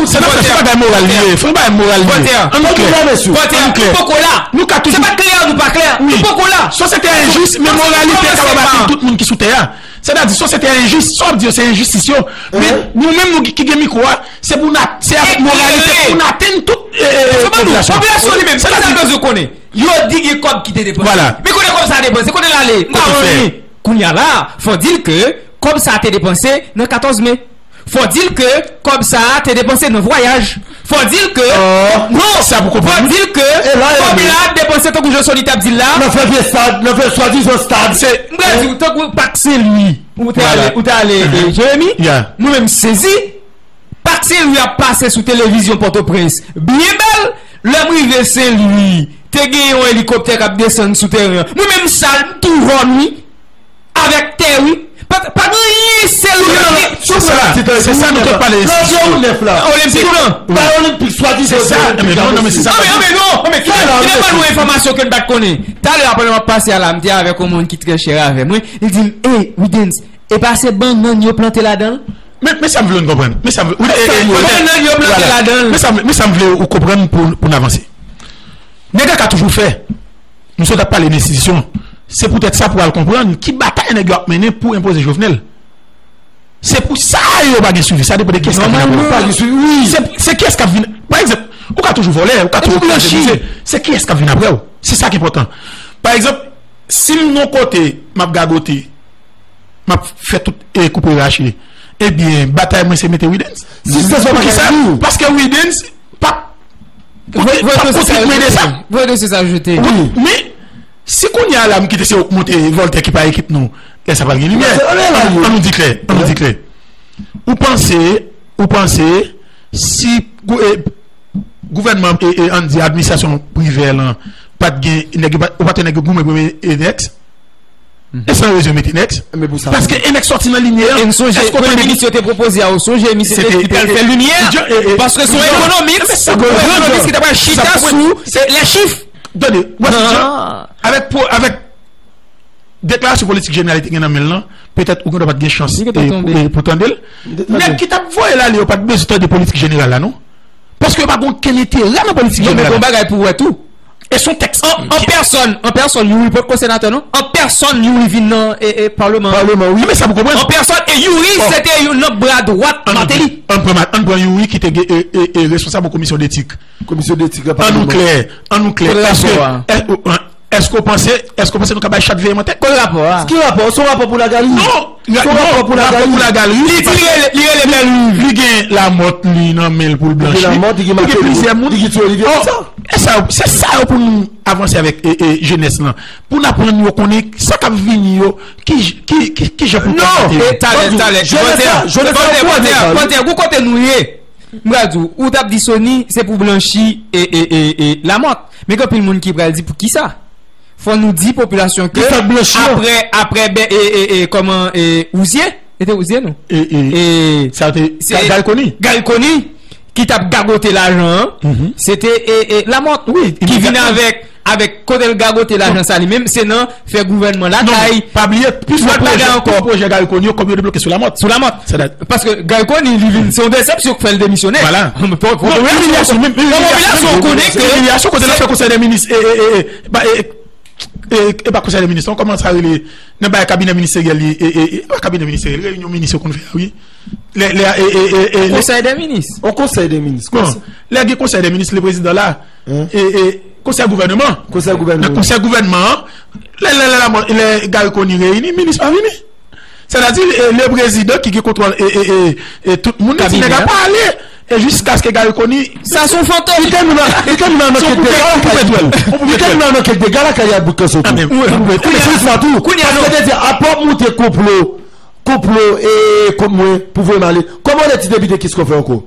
sa n ap fè a, se bagay moral li ye. Fò bagay moral li ye. Ann klè. Ann klè. Nou poko la. Nou ka toujou. Se pa klè, nou pa klè. Nou poko la. Sosyete a enjis, men moralite kapab atenn tout moun ki sou tè a. Sètadi, sosyete a enjis, sa w ap di yo, se enjistis yo. Men nou menm, nou ki gen mikwo a, se pou n a-, se avèk moralite pou n atenn tout, e, e, e, popilasyon. Popilasyon li menm, kisa l bezwen konnen? Yo di gen kòb ki te depanse. Vwala. Men kote kòb sa a depanse, kote l ale? M pa wè anyen. Kounye a la, fò di l ke kòb sa a te depanse nan katòz me. Fò di l ke kòb sa a te depanse nan vwayaj. Fò di l ke, non, sa pou konprann, fò di l ke kòb la depanse tankou Josony t ap di l la. Nan fè vye stad, nan fè swadizan stad. M pral di w, tankou Pak Sen Lwi, ou te ale, ou te ale, eh, Jeremi, mwen menm sezi. Pak Sen Lwi ap pase sou televizyon Pòtoprens byen bèl. Lè m rive Sen Lwi, te gen yon elikoptè k ap desann sou tèren an. Mwen menm sal, m tou jòn, wi. Avèk tè, wi. Pa, pa gen anyen, sèl Olenpik. Se sa nou te pale. Olenpik lan. Pa Olenpik, swadizan se Olenpik. Non, men non, men se sa. Non, men, non, men, kite ban nou enfòmasyon ke n pa t konnen. Talè a, pandan m ap pase a la, m te avèk yon moun ki trè chè avè mwen. Li di m, "Ey, Widens, e pa se bannann yo plante ladan l?" Men, men sa m vle nou konprann. Men sa m vle, wi, e, e, bannann yo plante ladan l. Men sa m, men sa m vle ou konprann pou, pou n avanse. Nèg la ka toujou fè. Nou sot ap pale de enstitisyon. Se poutèt sa pou al konprann ki batay nèg yo ap mennen pou enpoze Jovenel. Se pou sa yo pa gen swivi. Sa depann de kiyès k ap vin apre w. Pa gen swivi, wi. Se, se kiyès k ap vin. Pa egzanp, ou ka toujou vòlè, ou ka toujou kraze mize. Se kiyès k ap vin apre w. Se sa ki enpòtan. Pa egzanp, si m nan kote, m ap gagote, m ap fè tout, e, koupe rache, ebyen, batay mwen se mete Widens. Poukisa? Paske Widens p ap, p ap kont mwen de sa. Voye dosye sa jete. Wi, men si kounye a la m kite se ou k monte Vòltè ki pa ekip nou, lè sa pral gen limyè. Ann, ann nou di klè, ann nou di klè. Ou panse, ou panse si gou-, e, gouvènman, e, e, ann di administrasyon Privè lan pa t gen nèg yo, pa, ou pa t wè nèg yo goumen pou mete Enex? E san rezon mete Enex. Paske Enex sòti nan limyè an. E m sonje premye minis yo te pwopoze a, ou sonje misye te di li pral fè limyè. Paske se yon ekonomis, se yon ekonomis ki ta pral chita sou lè chif. Tande, wè si jan, avèk, avèk deklarasyon politik jeneral li te gen nan men l lan, petèt ou gendwa pa t gen chans, e, pou, e, pou tande l. Nèg ki t ap voye l ale yo pa t bezwen tande politik jeneral la, non. Paske yo pa gen okenn enterè nan politik jeneral la. Non, men gon bagay pou wè tou. E se yon tèks. An, an pèsòn, an pèsòn, Youri potko senatè, non? An pèsòn, Youri vin nan, e, e, palman. Palman, wi. Men sa pou konprann. An pèsòn, e Youri, se te youn nan bra dwat Martelly. Ann pran, ann pran Youri ki te gen, e, e, e, responsab yon komisyon detik. Komisyon detik la, palman. Ann nou klè, ann nou klè. Kote rapò a? Èske, e, e, Èske w panse, èske w panse nou ka bay chat veye mantèk? Kote rapò a? Ki rapò? Se yon rapò pou Lagalri. Non, se yon rapò pou Lagalri. Li di li rele, li rele Bèlriv. Li gen Lamòt li nan men l pou l blanchi. Li gen Lamòt, li gen Martelly, li gen Ti Olivye, tout sa. E sa, se sa yo pou nou avanse avèk, e, e, jenès lan. Pou n aprann yo konnen sa k ap vini yo, ki, ki, ki, ki jan pou... Non, e talè, talè. Jenès la, jenès la, ou konnen, Vòltè, Vòltè, gon kote nou ye. M pral di w, ou t ap di Sony, se pou blanchi e, e, e, e Lamòt. Men gen anpil moun ki pral di, poukisa? Fò nou di popilasyon ke apre, apre, e, e, e, kòman, e, Ouzye? E te Ouzye, non? E, e, e, sa te Gal Koni. Gal Koni, ki t ap gagote lajan an, se te, e, e, Lamòt, wi, ki vin avèk, avèk kote l gagote lajan sa li menm, se nan fè gouvènman lakay. Non, pa bliye, pi fò pwojè, pi pwojè Gal Koni yo, kòm yo debloke sou Lamòt. Sou Lamòt. Paske Gal Koni, li vin, se yon desepsyon k fè l demisyone. Vwala. Popilasyon, popilasyon konnen ke... Imilyasyon kote l ap fè konsèy dè minis, e, e, e, e, ba, e, e, e pa konsèy dè minis, non, kòman sa rele, nan bay kabinè ministeryèl li, e, e, e, pa kabinè ministeryèl, reyinyon minis yo konn fè a, wi. Lè, lè, e, e, e, e, lè... Konsèy dè minis. On konsèy dè minis, non, lè gen konsèy dè minis, le prezidan la, e, e, konsèy gouvènman. Konsèy gouvènman. Nan konsèy gouvènman an, lè, lè, lè, lè, lè Gal Koni reyini, minis pa vini. Sètadi, e, le prezidan ki gen kontwòl, e, e, e, e tout moun, li di nèg la pale, e jiskaske Gal Koni... Sa se yon fantom. Li te menm nan, li te menm nan kèk dega lakay. Li te menm nan kèk dega lakay a bout kanson tou. Kounye a, kounye a, paske te di, apre w monte konplo, konplo, e, kont mwen, pou voye m ale. Kòman lè ti depite Kiskò fè ankò?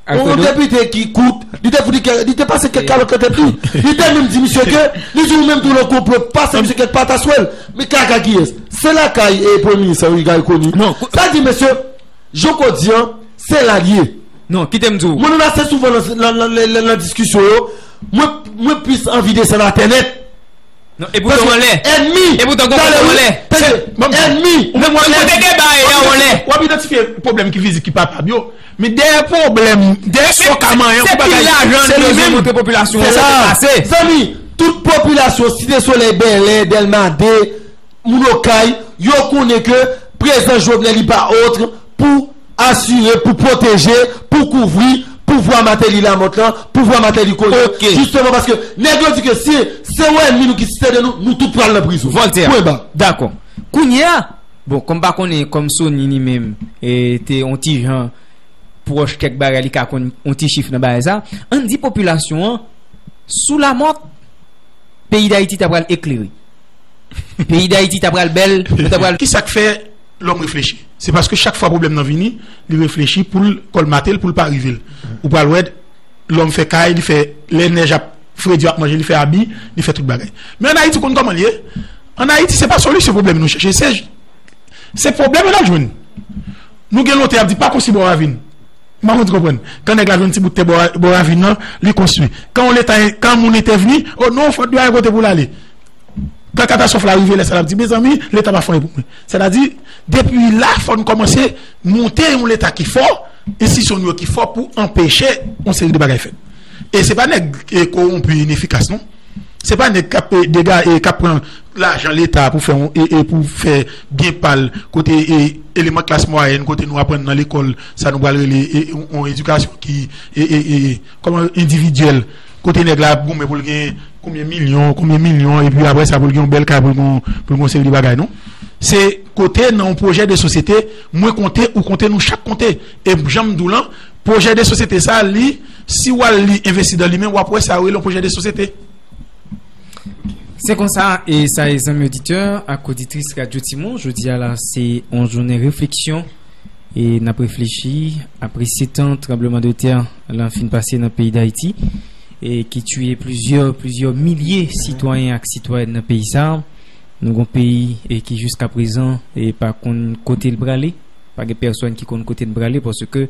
Yon depite ki kout, li te fout li kè, li te pase kèk kalòt nan tèt li. Li te menm di misye ke, li di ou menm tou lè w konplo, pase misye kèk pataswèl. Men kaka kiyès? Se lakay, e, premye minis lan, wi, Gal Koni. Sa di, mesye, Joko di an, se la l ye. Non, kite m di w. Mwen menm ase souvan nan, nan, nan, nan, nan diskisyon yo, mwen, mwen plis anvi desann atè nèt. Non, e poutan w anlè. Ènmi. E poutan w anlè. Ènmi. Ou kote deba a ye a w anlè. W ap idantifye pwoblèm ki fizik, ki palpab yo. Men dèyè pwoblèm, dèyè sa w ka manyen pou bagay, se li menm. Se pil lajan nou bezwen montre popilasyon an, se sa. Zanmi, tout popilasyon Site Solèy, Bèlè, Dèlma de, moun Okay, yo konnen ke prezans Jovenel li pa ot pou asire, pou pwoteje, pou kouvri pouvwa Martelly Lamothe lan, pouvwa Martelly Colin. Ok. Jisteman paske nèg yo di ke si se yon ènmi nou ki site de nou, nou tout pral nan prizon. Voltaire. Pwen ba. Dakò. Kounye a, Bon, kòm pa konnen, kòm Sony li menm, e, te on ti jan pwòch kèk bagay, li ka konn on ti chif nan bagay sa. Ann di popilasyon an, sou Lamòt, peyi Dayiti ta pral eklere. Peyi Dayiti ta pral bèl, nou ta pral Ki sa k fè lòm reflechi? Se paske chak fwa pwoblèm nan vini, li reflechi pou l kòlmate l, pou l pa rive l. Ou pral wè, lòm fè kay, li fè, lè nèj ap fredi, ap manje, li fè abi, li fè tout bagay. Men ann Ayiti, ou konn kòman l ye? Ann Ayiti, se pa solisyon pwoblèm nou chèche, se, se pwoblèm yo n al jwenn. Nou gen lontan y ap di, pa konstwi bò ravin. M pa konn si w konprann. Kan nèg la jwenn ti bout tè bò, bò ravin nan, li konstwi. Kan yon leta, kan moun entèvni, o non, fòt dwe al kote pou l ale. Kan katastwòf la rive, lè sa l ap di, mezanmi, leta pa fè anyen pou mwen. Sètadi, depi la, fò n kòmanse monte yon leta ki fò, enstitisyon nou yo ki fò pou anpeche yon seri de bagay fèt. E se pa nèg, e, kowonpi, inefikas, non. Se pa nèg k ap, e, dega-, e, k ap pran lajan leta pou fè yon, e, e, pou fè byen pa l, kote, e, eleman klas mwayèn, kote nou aprann nan lekòl, sa nou pral rele, e, yon, yon edikasyon ki, e, e, e, kòman, endividyèl, kote nèg la ap goumen pou l gen konbyen milyon, konbyen milyon, epi apre sa pou l gen yon bèl kay, pou l gen, pou l gen yon seri de bagay, non. Se kote nan yon pwojè de sosyete, mwen konte, ou konte, nou chak konte. E jan m di w lan, pwojè de sosyete sa, li, si w al li envesti dan li menm, w ap wè sa yo rele yon pwojè de sosyete. Se konsa, e sa e zanmi oditè ak oditris Radyo Timon, jodi a la, se yon jounen refleksyon, e n ap reflechi, apre sèt an tranbleman de tè lan fin pase nan peyi Dayiti, e ki tiye plizyè, plizyè milye sitwayen ak sitwayèn nan peyi sa a. Nou gon peyi, e ki jiska prezan, e pa konn kote l prale, pa gen pèsòn ki konn kote l prale, paske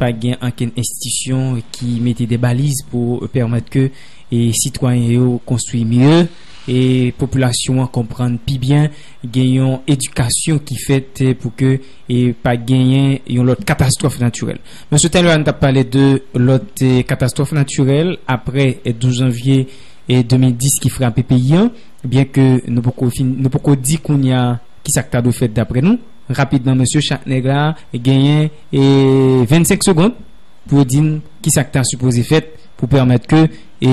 pa gen ankenn enstitisyon ki mete de baliz pou pèmèt ke, e, sitwayen yo konstwi mye, e popilasyon an konprann pi byen, gen yon edikasyon ki fèt, e, pou ke, e, pa genyen yon lòt katastwòf natirèl. Men se talè a nou t ap pale de lòt, e, katastwòf natirèl apre, e, douz janvye, e, de mil dis ki frape peyi an, byen ke nou poko fin, nou poko di kounye a ki sa k ta dwe fèt dapre nou. Rapidman, mesye, chak nèg la genyen, e, vennsenk segonn pou yo di n ki sa k ta sipoze fèt pou pèmèt ke, e,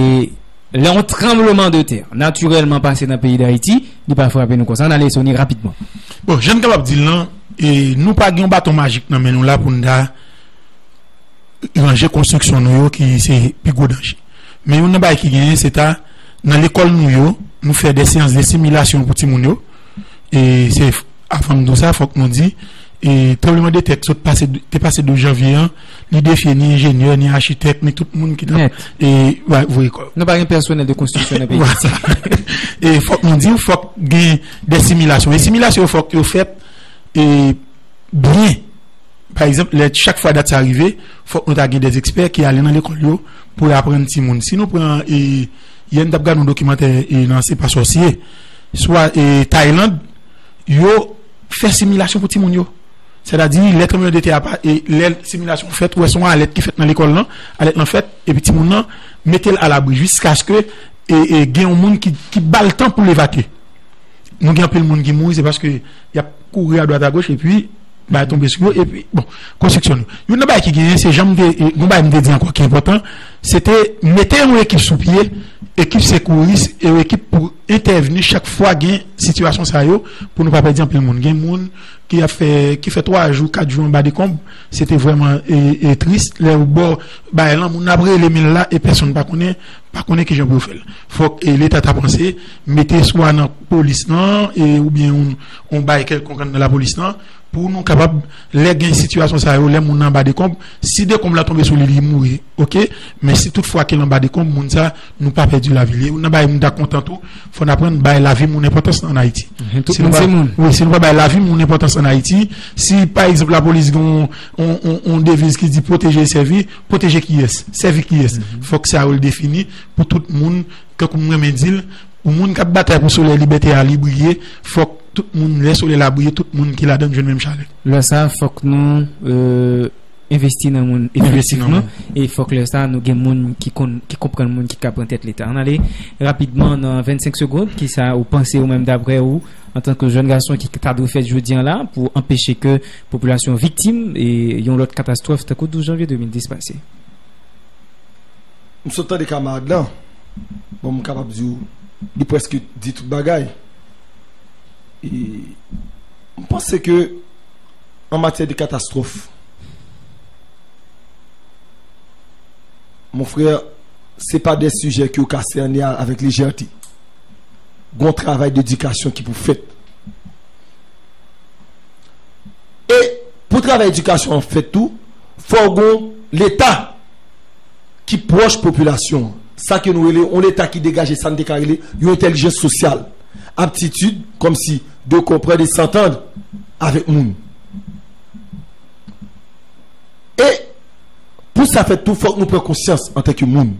lè yon tranbleman de tè natirèlman pase nan peyi Dayiti, li pa frape nou konsa. Ann ale Sony rapidman. Bon, jan n kapab di l lan, e, nou pa gen yon baton majik nan men nou la pou n ta ranje konstriksyon nou yo ki se pi gwo danje. Men youn nan bagay ki genyen, se ta nan lekòl nou yo, nou fè de seyans de similasyon pou timoun yo. E se, avan m di w sa, fòk nou di, e tranbleman de tè k sot pase, te pase douz janvye an, li defye ni enjenyè, ni achitèk, ni tout moun ki t ap, Nèt. E, wa, voye kò. Nou pa gen pèsonèl de konstriksyon nan peyi Dayiti. E fòk nou di, fòk gen de similasyon. E similasyon yo fòk yo fèt, e, byen. Pa egzanp, lè chak fwa dat sa rive, fòk nou ta gen de ekspè ki ale nan lekòl yo pou yo aprann timoun. Si nou pran, e, yè n t ap gade yon dokimantè, e, nan Se pa sòsye, swa, e, Tayland, yo fè similasyon pou timoun yo. Sètadi, lè tranbleman de tè a pa, e, lè similasyon fèt, ou wè se yon alèt ki fèt nan lekòl lan, alèt lan fèt, epi timoun nan mete l alabri jiskaske, e, e, gen yon moun ki, ki ba l tan pou l evakye. Nou gen anpil moun ki mouri, se paske y ap kouri adwat agoch, epi bagay tonbe sou yo, epi, bon, konstriksyon nou. Youn nan bagay ki genyen, se jan m te, e, gon bagay m te di ankò ki enpòtan, se te mete yon ekip sou pye, ekip sekouris, e yon ekip pou entèvni chak fwa gen sitiyasyon sa yo, pou nou pa pèdi anpil moun. Gen moun ki ap fè, ki fè twa jou, kat jou anba dekonb, se te vrèman, e, e, tris. Lè ou bò bagay lan, moun ap rele men l la, e pèsonn pa konnen, pa konnen kijan pou yo fè l. Fòk, e, Leta ta panse, mete swa nan polis lan, e, oubyen yon, yon bagay kèlkonk anndan lapolis lan, pou nou kapab, lè gen sitiyasyon sa yo, lè moun nan anba dekonb, si dekonb la tonbe sou li, li mouri, oke, men si tout fwa ke l anba dekonb, moun sa, nou pa pèdi lavi l. E youn nan bagay m ta kontan tou, fò n aprann bay lavi moun enpòtans ann Ayiti. Mhm, tout moun se moun. Wi, si nou pa bay lavi moun enpòtans ann Ayiti, si, pa egzanp, lapolis gen yon, yon, yon, yon deviz ki di pwoteje e sèvi, pwoteje kiyès? Sèvi kiyès? Mhm. Fòk sa yo l defini pou tout moun, tankou m renmen di l, pou moun k ap batay pou solèy libète a li briye, fòk tout moun, lè solèy la briye, tout moun ki ladan l jwenn menm chalè. Lè sa, fòk nou, e, envesti nan moun. Envesti nan efektivman, moun. E fòk lè sa, nou gen moun ki konn, ki konprann moun ki ka pran tèt Leta. Ann ale rapidman nan vennsenk segonn, kisa ou panse ou menm, daprè ou, antanke jèn gason, ki ta dwe fèt jodi an la pou anpeche ke popilasyon viktim e yon lòt katastwòf tankou douz janvye de mil dis pase? M sot tande kamarad lan. Bon, m kapab di w, li prèske di tout bagay. E M panse ke an matyè de katastwòf, mon frè, se pa de sijè ke w ka sène avèk lejète. Gon travay dedikasyon ki pou fèt. E pou travay edikasyon an fèt tou, fò gon Leta ki pwòch popilasyon an. Sa ke nou rele yon Leta ki degaje sa n te ka rele yon entèlijans sosyal. Aptitid, kòmsi, de comprendre et s'entendre avèk moun. E pou sa fèt tou, fòk nou pran konsyans antanke moun.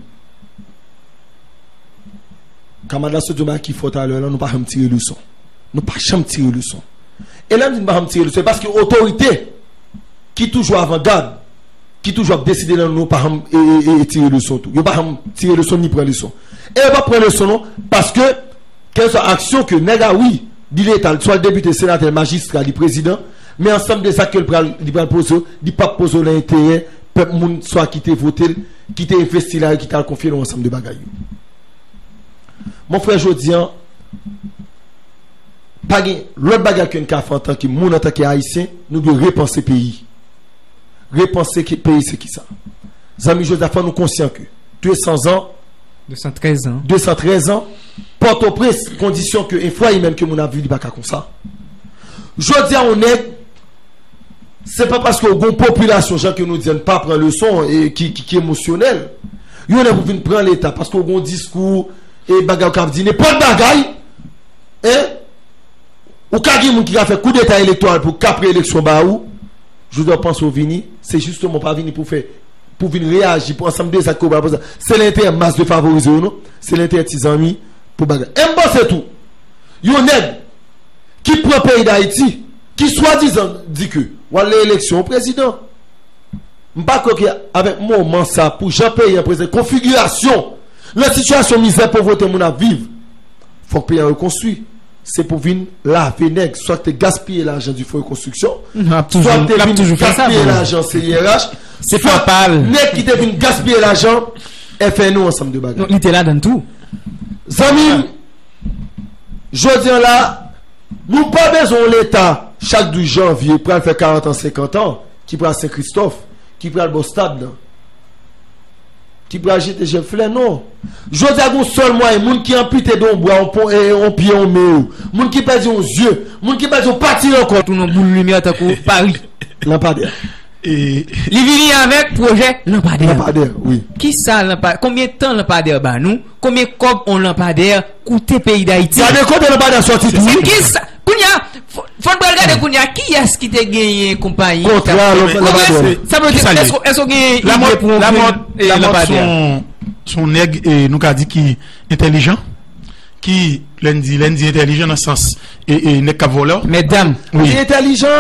Kamarad la sot di yon bagay ki fò talè la, nou pa janm tire leson. Nou pa janm tire leson. E lè m di nou pa janm tire leson, se paske otorite ki toujou avangad, ki toujou ap deside nan nou, pa janm e, e, e, e tire leson tou. Yo pa janm tire leson ni pran leson. E yo p ap pran leson non, paske kèlkeswa aksyon ke nèg a, wi, li Leta, swa l depite, senatè, majistra, li prezidan, men ansanm de zak ke l pral, li pral poze, li p ap poze nan enterè pèp moun swa ki te vote l, ki te envesti la, ki t al konfye l yon ansanm de bagay yo. Mon frè, jodi an, pa gen lòt bagay ke n ka fè antanke moun, antanke Ayisyen, nou dwe repanse peyi. Repanse ki, peyi se kisa? Zanmi Joseph, fò nou konsyan ke de san zan, de san trèz an, de san trèz an, Pòtoprens, kondisyon ke enfwa imèn ke moun ap viv, li pa ka konsa. Jodi a, yon nèg, se pa paske w gon popilasyon, jan ke nou di, n pa pran leson, e ki, ki, ki emosyonèl. Yon nèg pou vin pran Leta, paske w gon diskou, e bagay w ka di nenpòt bagay, en? Ou ka gen moun ki ka fè koudeta elektoral pou kapre eleksyon ba ou. Jodi a w panse w vini, se jisteman w pa vini pou fè, pou vin reyaji pou ansanm de zak ke w pral poze. Se lè enterè mas defavorize yo non, se lè enterè ti zanmi pou bagay. E m panse tou, yon nèg ki pran peyi Dayiti, ki swadizan di ke w al nan eleksyon yon prezidan. M pa kwè ke avèk moman sa, pou jan peyi an prezante, konfigirasyon, nan sitiyasyon mizè, povrete moun ap viv, fòk peyi an rekonstwi. Se pou vin lave nèg, swa te gaspiye lajan di fon rekonstriksyon, swa te vin gaspiye lajan C I R H, swa nèg ki te vin gaspiye lajan F N O, ansanm de bagay. Non, li te ladan tou. Zanmi m, jodi an la, nou pa bezwen yon Leta chak douz janvye pral fè karant an, senkant an, ki pral Sen Kristòf, ki pral bò stad lan, ki pral jete jèb flè, non. Jodi a, gon sèl mwayen, moun ki anpite de yon bra, yon pon, e, yon pye, yon men yo, moun ki pèdi yon zye, moun ki pèdi yon pati nan kò, tounen yon boul limyè tankou Paris. Lanpadè. E li vini avèk pwojè lanpadè. Lanpadè, wi. Kisa lanpa-, konbyen tan lanpadè ba nou? Konbyen kòb on lanpadè koute peyi Dayiti? Gade kote lanpadè sòti tou, wi. Kisa? Kounye a, fò, fò n pral gade kounye a, kiyès ki te genyen konpayi? Kontra, lanpadè. Sa vle di, èske, èske w genyen ide pou yon, e, lanpadè? Lamòt se yon, se yon nèg, e, nou ka di ki entèlijan, ki, lè n di, lè n di entèlijan nan sans, e, e, nèg k ap vòlè. Mètdam. Wi. Li entèlijan.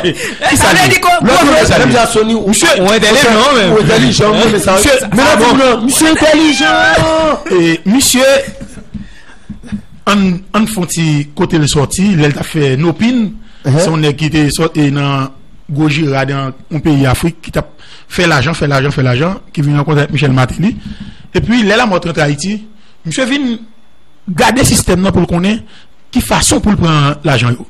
Ki sa l ye? Lòt moun sa l ye. Misye, ou entèlijan, ou entèlijan, men sa, misye, men la di nou, misye entèlijan. E, misye, ann, ann fè yon ti kote l sòti, lè l t ap fè Nopin, se yon nèg ki te sòti nan gwo jira nan yon peyi Afrik, ki t ap fè lajan, fè lajan, fè lajan, ki vin rankontre avèk Michel Martelly. Epi, lè Lamòt rantre Ayiti, misye vin gade sistèm nan pou l konnen ki fason pou l pran lajan yo.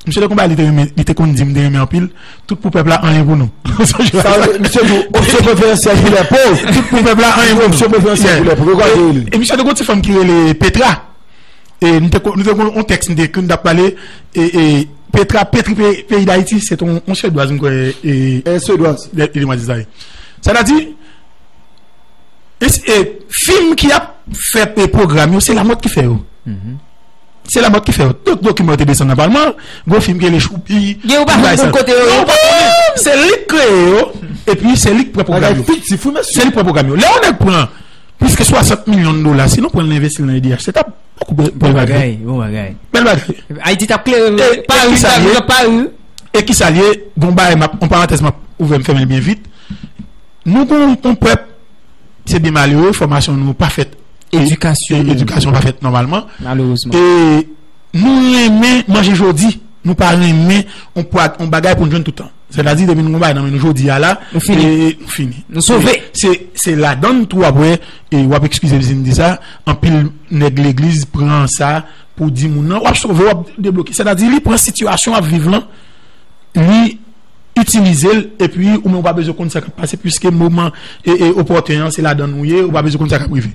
Misye te konn bay, li te renmen, li te konn di m, te renmen anpil, tout pou pèp la, anyen pou nou. Sa vle, misye di, opsyon preferansyèl pou lè pòv. Tout pou pèp la, anyen pou nou. Opsyon preferansyèl pou lè pòv. Yo gade li. E, e misye te gon ti fanm ki rele Petra. E nou te ko-, nou te gon yon tèks nou te ekri, nou t ap pale, e, e Petra, Petri pe-, peyi Dayiti, se te yon, yon Swedwaz, m kwè, e, e, Swedwaz. Lè, lè mwa di sa ye. Sa ta di, e, e, fim ki ap fè, e, pwogram yo, se Lamòt ki fè yo. Se Lamòt ki fè yo. Tout dokiman yo te desann nan palman, gon fim ki rele Choupi, gen yo pa konn kote yo ye. Non, ou pa konnen. Se li k kreye yo, epi se li k pran pwogram yo. Bagay fiktif, wi, mesye. Se li k pran pwogram yo. Lè yon nèg pran plis ke swasant milyon dola, si nou pran l envesti l nan E D H, se t ap bokou bèl, bèl bagay. Bon bagay, bon bagay. Bèl bagay. Ayiti t ap klere, e, Pari, e kisa l ye? Pari. E kisa l ye? Gon bagay, m ap, yon parantèz, m ap ouvè, m fèmen l byen vit. Nou gon yon pèp, se byen malere, fòmasyon nou pa fèt. E, edikasyon, e, nou, edikasyon pa fèt nòmalman. Malerezman. E nou renmen manje jodi, nou pa renmen yon pwa, yon bagay pou n jwenn tout tan. Sètadi, depi nou gon bagay nan men nou jodi a la, nou fini. E, nou fini. Nou sove. Se, se, se ladan n tou w ap wè, e w ap ekskize m si m di sa, anpil nèg legliz pran sa pou di moun nan, w ap sove, w ap debloke. Sètadi, li pran sitiyasyon w ap viv lan, li itilize l, epi ou menm ou pa bezwen konn sa k ap pase, piske moman e, e opòten an, se ladan nou ye, ou pa bezwen konn sa k ap rive.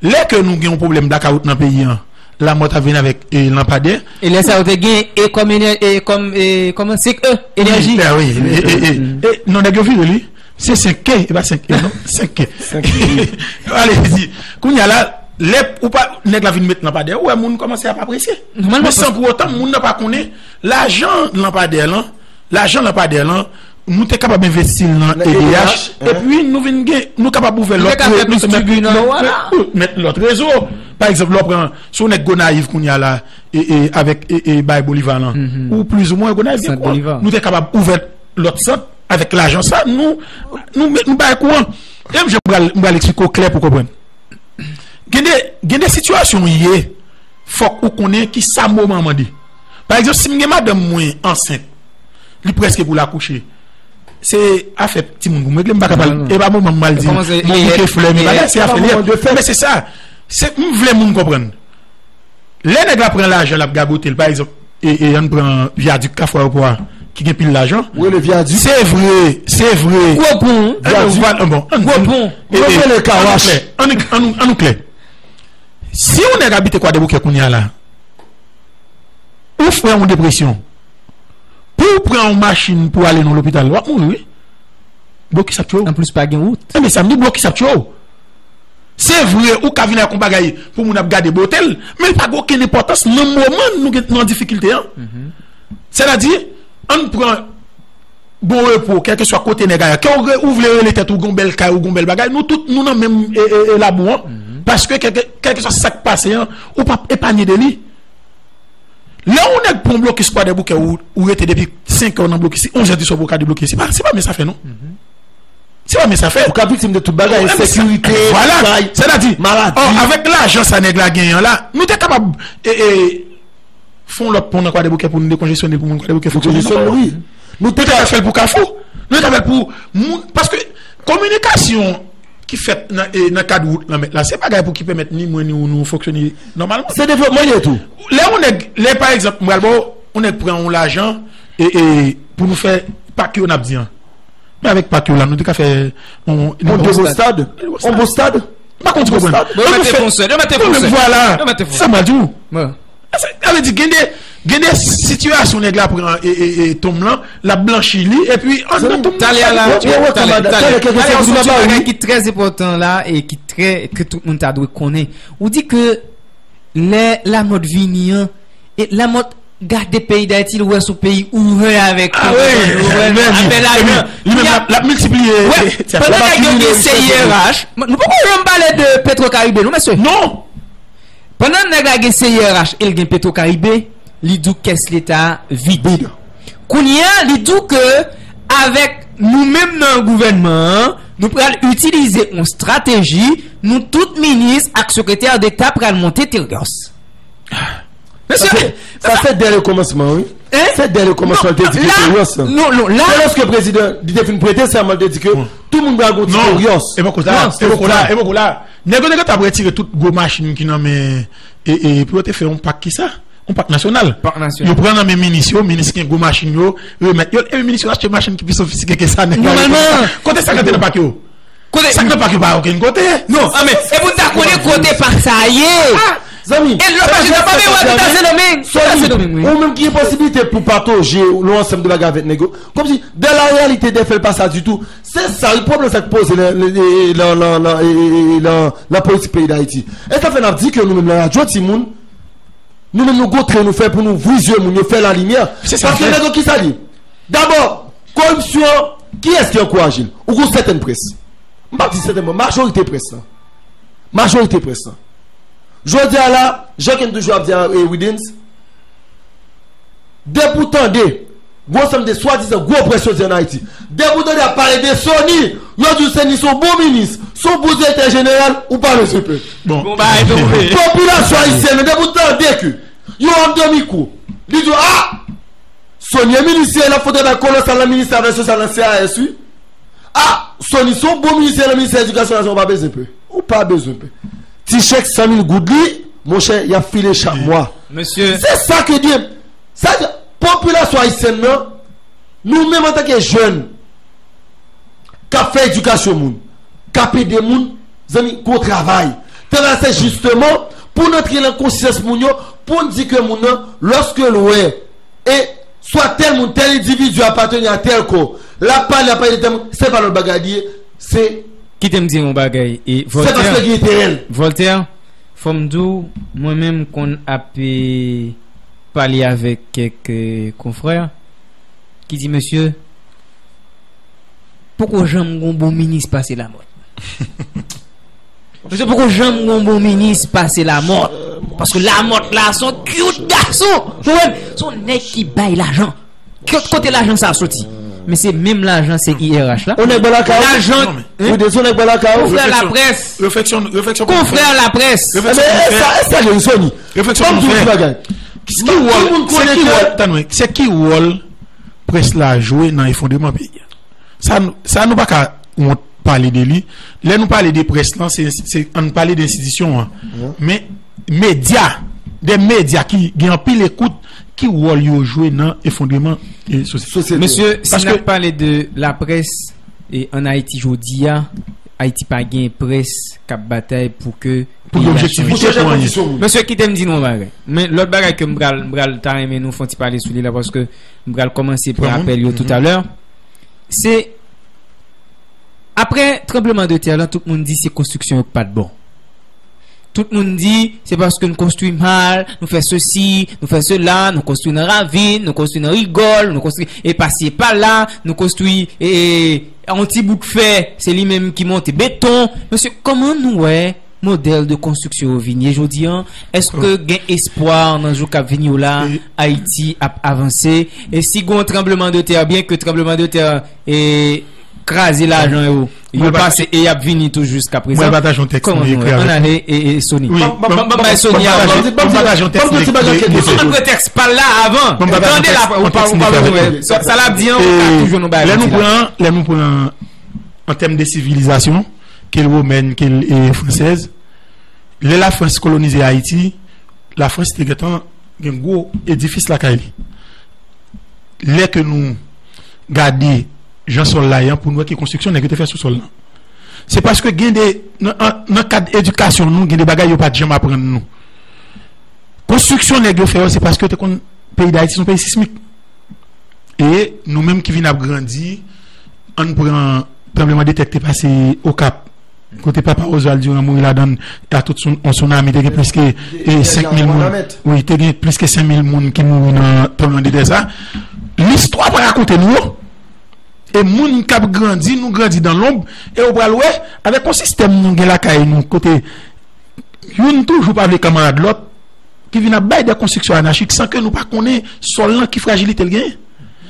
Lè ke nou gen yon pwoblèm blakawout nan peyi an, Lamòt ap vin avèk e, lanpadè. E lè sa yo te gen e kòm enè-, e kòm, e kòman, senk E, enèji. Wi, e, e, e, e, non, nèg yo vire li. Se senk K, e pa senk E, non? Senk K. Senk K. Ale, di, kounye a la, lè ou pa, nèg la vin met lanpadè, ou wè moun kòmanse ap apresye. Nòmalman, men san pou otan, moun nan pa konnen, lajan lanpadè lan, lajan lanpadè lan, nou te kapab envesti l nan E D H, epi nou vin gen, nou kapab ouvè lòt, nou te ka fè plis tribinal, vwala. Met lòt rezo. Pa egzanp, lè w pran, si w nèg Gonayiv kounye a la, e, e, avèk, e, e, bay Boliva lan, ou plizoumwen Gonayiv gen kwa. Nou te kapab ouvè lòt sant avèk lajan sa, nou, nou, nou bay kouran. E m jan m pral, m pral eksplike w klè pou w konprann. Gen de, gen de sitiyasyon w ye, fòk ou konnen ki sa moman an mande. Pa egzanp, si m gen madanm mwen ansent, li prèske pou l akouche. Se afè timoun pou m regle, m pa ka pral, e pa moman m pral di, bon, bouke flè, men bagay, se afè li ye. Men se sa. Se, m vle moun konprann. Lè nèg la pran lajan, l ap gagote l, pa egzanp, e, e, ann pran vyadik Kafou Ayewopò a, ki gen pil lajan. Wi, le vyadik. Se vre, se vre. Gwo pon. Vyadik. Bon, ann di, gwo pon. E, e, ann nou klè, ann nou, ann nou, ann nou klè. Si yon nèg abite Kwadèboukè kounye a la, ou fè yon depresyon, pou w pran yon machin pou w ale nan lopital, w ap mouri, wi. Blokis ap tchwe w. Anplis, pa gen wout. Enben, sa m di, blokis ap tchwe w. Se vre, ou ka vin ak yon bagay pou moun ap gade bote l, men l pa gen okenn enpòtans nan moman nou gen, nou an difikilte an. Sètadi, ann pran Bon Repo, kèlkeswa kote nèg a ye, ke ou re-, ou vle rele tèt ou gon bèl kay, ou gon bèl bagay, nou tout, nou nan menm, e, e, e, labou an. Paske kèlke, kèlkeswa sa k pase an, ou p ap epanye de li. Lè yon nèg pran blokis Kwadèboukè, ou, ou rete depi senk è nan blokis, onz è di swa pou w ka debloke, se pa, se pa mens afè, non. Se pa mens afè. Ou ka viktim de tout bagay, ensekirite, vwala, kay, sètadi, maladi. Ò, avèk lajan sa nèg la genyen an la, nou te kapab, e, e, fè yon lòt pon nan Kwadèboukè pou nou dekonjesyonnen, pou moun Kwadèboukè fonksyone. Dekonjesyonnen, wi. Nou te ka fè l pou Kafou. Nou te ka fè l pou moun, paske kominikasyon ki fèt nan, e, nan kad wout Lanmèt la, se bagay pou ki pèmèt ni mwen ni ou nou fonksyone nòmalman. Se devlopman li ye tou. Lè yon nèg, lè pa egzanp, m pral ba w, yon nèg pran yon lajan, e, e, pou nou fè pak yo n ap di an. Men avèk pak yo la, nou te ka fè yon, yon de gwo stad. Yon bon stad. M pa konn si w konprann. Bon, yo mete fon sòl, yo mete fon sòl. Vwala. Yo mete fon sòl. Sa m pral di w. Sa vle di, gen de, gen de sitiyasyon nèg la pran, e, e, e, tonm lan, l ap blanchi li, epi anndan tonm lan. Talè a la, talè, talè, talè, talè, talè, yon ti bagay ki trè enpòtan la, e ki trè, ke tout moun ta dwe konnen. Ou di ke lè Lamòt vini an, e Lamòt gade peyi Dayiti, l wè s on peyi ouvè avèk, ouvè, ouvè, men, afè lajan. Li menm l ap, l ap miltipliye. Wè, pandan nèg yo gen C I R H, nou poko janm pale de Petro Caribe, non, mesye. Non. Pandan nèg la gen C I R H e l gen Petro Caribe, li di w kès leta a vid. Vid. Kounye a, li di w ke avèk nou menm nan gouvènman an, nou pral itilize yon estrateji, nou tout minis ak sekretè deta pral monte Terios. Mesye, sa se, sa se dè le kòmansman, wi. Hein? Se dè le kòmansman, non, li te di ke la, Terios lan. Non, non, la. Se lòske prezidan, li te fin prete sèman, li te di ke tout moun pral gon ti Terios. E poko la, e poko la, e poko la. Nèg yo, nèg yo t ap retire tout gwo machin ki nan men, e, e, pou yo te fè yon pak ki sa? Yon pak nasyonal. Pak nasyonal. Yo pran nan men minis yo, minis gen gwo machin yo, remèt yo, e minis yo achte machin ki pi sofistike ke sa, nèg la. Nòmalman. Kote sa k antre nan pak yo? Kote? Sa k nan pak yo pa okenn kote. Non, a, men, e pou n ta konnen kote pak sa ye. Ah, zanmi, e lòt machin nan pa men wè, tout a Sendomeng. Tout a Sendomeng, wi. Ou menm ki gen posiblite pou pataje yon ansanm de bagay avèk nèg yo. Kòmsi, dans la réalité des faits, l pa sa ditou. Se sa, wi, pwoblèm sa k poze nan, nan, nan, nan, nan, nan politik peyi Dayiti. E sa fè n ap di ke nou menm nan radyo, timoun, nou menm nou gon tre nou fè pou nou ouvri zye moun yo, fè lalimyè. Paske nèg yo ki sa li? Dabò, koripsyon, kiyès ki ankouraje l? Ou gon sètèn près. M p ap di sètèn, majorite près lan. Majorite près lan. Jodi a la, jan ke n toujou ap di a, e, Widens, depi w tande, gwo ansanm de swadizan gwo près yo di ann Ayiti, depi w tande y ap pale de Sony, yo di w Sony se yon bon minis, se yon bon direktè jeneral, ou pa bezwen pè. Bon. Bon, bagay tonbe. Popilasyon ayisyèn nan, depi w tande ke yon òm de mikwo, li di w, a, Sony e minis li ye, l ap fè yon travay kolosal nan ministè afè sosyal, nan C A S, wi. A, Sony se yon bon minis li ye nan ministè edikasyon nasyonal, ou pa bezwen pè. Ou pa bezwen pè. Ti chèk san mil goud li, monchè, y ap file chak mwa. Mesye. Se sa ke di. Sa, popilasyon ayisyèn nan, nou menm antanke jèn, k ap fè edikasyon moun, k ap ede moun, zanmi, gwo travay. Travay se jisteman pou n antre nan konsyans moun yo, pou n di ke moun nan, lòske l wè, e swa tèl moun, tèl endividi apateni a tèl kò, l ap pale, l ap pale de tèl moun, se pa lòt bagay li ye, se Kite m di yon bagay. E se paske Voltaire, gen enterè l. Voltaire, fò m di w, mwen menm m konn ap, e, pale avèk kèk, e, konfrè ki di, mesye, poko janm gon bon minis pase Lamòt. Mesye, poko janm gon bon minis pase Lamòt. Paske Lamòt la, se yon cute gason. Ou konprann? Se yon nèg ki bay lajan. Kot, kote lajan sa a soti? Men se menm lajan C I R H la. On nèg bò lakay ou? Lajan. Non, men, hein? Ou de son nèg bò lakay ou? Konfrè laprès. Refleksyon, refleksyon pou nou fè. Konfrè laprès. Refleksyon pou nou fè. Refleksyon pou nou fè. Refleksyon pou nou fè. Ban m di w ti bagay. Ki wòl, se ki wòl, tann mwen, se ki wòl près la jwe nan efondreman peyi a? Sa, nou- sa nou pa ka wont pale de li. Lè nou pale de près lan, se, se, ann pale de enstitisyon an. Men medya, de medya ki gen anpil ekout, ki wòl yo jwe nan efondreman, e, sosyete? Sosyete. Mesye, si n ap pale de laprès, e, ann Ayiti jodi a, Ayiti pa gen près k ap batay pou ke pou gen objektivite, pou anyen. Mesye, kite m di nou yon bagay. Men lòt bagay ke m pral, m pral ta renmen nou fè yon ti pale sou li la, paske m pral kòmanse pran apèl yo toutalè. Se, apre tranbleman de tè lan, tout moun di se konstriksyon yo k pa t bon. Tout moun di se paske n konstwi mal, nou fè sesi, nou fè sela, nou konstwi nan ravin, nou konstwi nan rigòl, nou konstwi e pasi e pala, nou konstwi e, e, yon ti bout fè, se li menm ki monte beton. Mesye, kòman nou wè modèl de konstriksyon yo vin ye jodi an? Èske gen espwa nan jou k ap vini yo la, Ayiti ap avanse? E si gen yon tranbleman de tè, byen ke tranbleman de tè, e, kraze lajan yo, yo pase e y ap vini tou jiska prezan. Mwen pataje yon tèks mwen ekri avèk. Ann ale, e, e, Sony. Wi, ban m bay Sony avan. Ban m pataje yon tèks mwen ekri. Ann pran tèks pa l la avan. Tande la, ou pa, ou pa bezwen. Sa, sa l ap di an, ou ka toujou nou bay. Lè nou pran, lè nou pran an tèm de sivilizasyon, ke l womèn, ke l, e, fransèz, lè Lafrans kolonize Ayiti, Lafrans te gentan gen gwo edifis lakay li. Lè ke nou gade jan sòl la ye an, pou nou wè ki konstriksyon nèg yo te fè sou sòl lan. Se paske gen de, nan, an, nan kad edikasyon nou, gen de bagay yo pa t janm aprann nou. Konstriksyon nèg yo fè yo, se paske yo te konn peyi Dayiti se yon peyi sismik. E nou menm ki vin ap grandi, ann pran tranbleman de tè k te pase Okap, kote papa Oswald Durand mouri ladan l, e a tout sou, yon sounami, te gen plis ke, e, senk mil moun. Wi, te gen plis ke senk mil moun ki mouri nan tranbleman de tè sa. Listwa pa rakonte nou yo. E moun k ap grandi, nou grandi dan lonb, e ou pral wè, avèk yon sistèm nou gen lakay nou, kote youn toujou pa vle kanmarad lòt, ki vin ap bay de konstriksyon anachik san ke nou pa konnen sòl lan ki frajilite l genyen.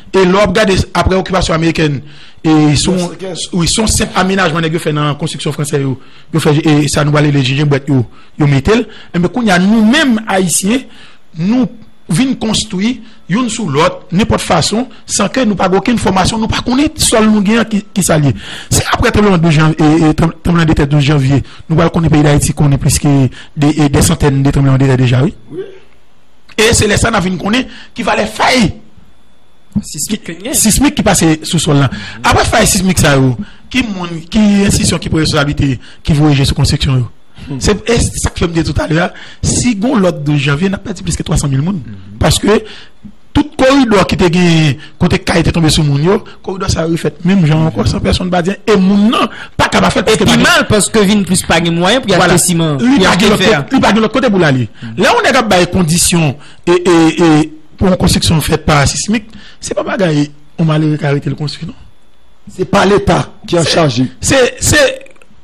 E lè w ap gade apre okipasyon amerikèn, e se yon, wi, se yon senp amenajman nèg yo fè nan konstriksyon fransè yo, yo fè, e sa nou pral rele jenjenbwèt yo, yo mete l. Enben, kounye a, nou menm, Ayisyen, nou vin konstwi youn sou lòt, nenpòt fason, san ke nou pa gen okenn fòmasyon, nou pa konnen sòl nou gen an ki, ki sa l ye. Se apre tranbleman douz janvye, e, e, tranb-, tranbleman de tè douz janvye, nou pral konnen peyi Dayiti konnen plis ke de, e, de santèn de tranbleman de tè deja, wi. Wi. E se lè sa n a vin konnen ki valè fay sismik ke n gen. Sismik ki pase sou sòl lan. Apre fay sismik sa yo, ki moun, ki enstitisyon ki pran responsablite, ki voye je sou konstriksyon yo? Se, e sa k fè m di toutalè a, si gon lòt douz janvye, n ap pèdi plis ke twa san mil moun. Paske tout koridò ki te gen kote kay te tonbe sou moun yo, koridò sa yo refèt menm jan ankò, san pèsonn pa di anyen. E moun nan pa ka pa fè l paske li pi mal, paske vin plis pa gen mwayen pou y achte siman, pou y achte fè a. Li pa gen lòt kote pou l ale. Lè yon nèg ap bay kondisyon e, e, e, pou yon konstriksyon fèt pa sismik, se pa bagay yon malere ka rete l konstwi, non. Se pa Leta ki an chaje. Se, se,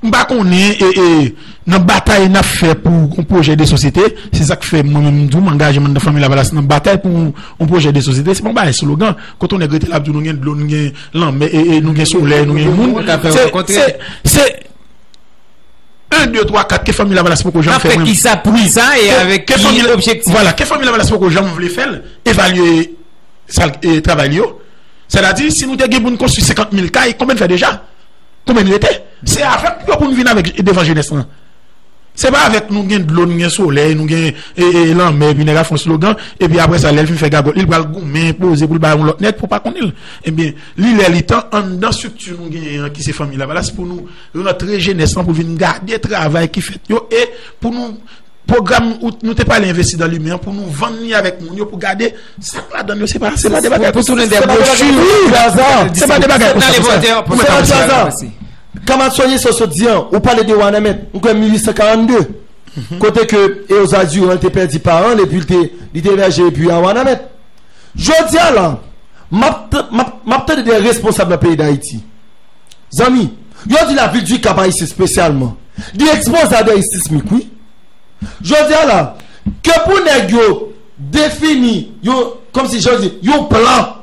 m pa konnen, e, e, nan batay n ap fè pou yon pwojè de sosyete, se sa k fè mwen menm m di w, m angaje m anndan Fanmi Lavalas nan batay pou yon, yon pwojè de sosyete. Se pa yon bagay slogan. Kote yon nèg rete la ap di w nou gen dlo, nou gen lanmè, e, e, nou gen solèy, nou gen moun. Se, se, se en, de, twa, kat, ke Fanmi Lavalas poko janm fè, mwen. N ap fè kisa pou kisa e avèk ki objektif? Vwala, ke Fanmi Lavalas poko janm vle fè l, evalye sa l, e, travay li yo. Sètadi, si nou te gen pou n konstwi senkant mil kay, konbyen n fè deja? Konbyen n rete? Se avèk yo pou n vin avèk devan jenès lan. Se pa avèk nou gen dlo, nou gen solèy, nou gen e, e, lanmè, epi nèg la fè yon slogan, epi apre sa, lè l fin fè gagòt li, l pral goumen, poze pou l bay yon lòt nèg pou pa konnen l. Ebyen, li lè li tan, anndan estrikti nou genyen an, ki se Fanmi Lavalas, pou nou rantre jenès lan, pou vin gade travay ki fèt yo, e pou nou, pwogram ou, nou te pale envestidan limen an, pou nou vann li avèk moun yo, pou gade sa k ladan yo, se pa, se pa de bagay pou tounen de bwochi. Se pa de bagay konsa. Pou mèt an plas la. Kanmarad Soigné, sa w sot di an, ou pale de Wanament, m kwè mil uit san karannde, kote ke Eozaz Durand te pèdi paran l, epi l te, li te ebèje epi a Wanament. Jodi a la, m ap t-, m ap, m ap tande de responsab nan peyi Dayiti. Zanmi, yo di lavil di Kap Ayisyen espesyalman, li ekspoze a de sismik, wi. Jodi a la, ke pou nèg yo defini, yo, kòmsi jan di, yon plan,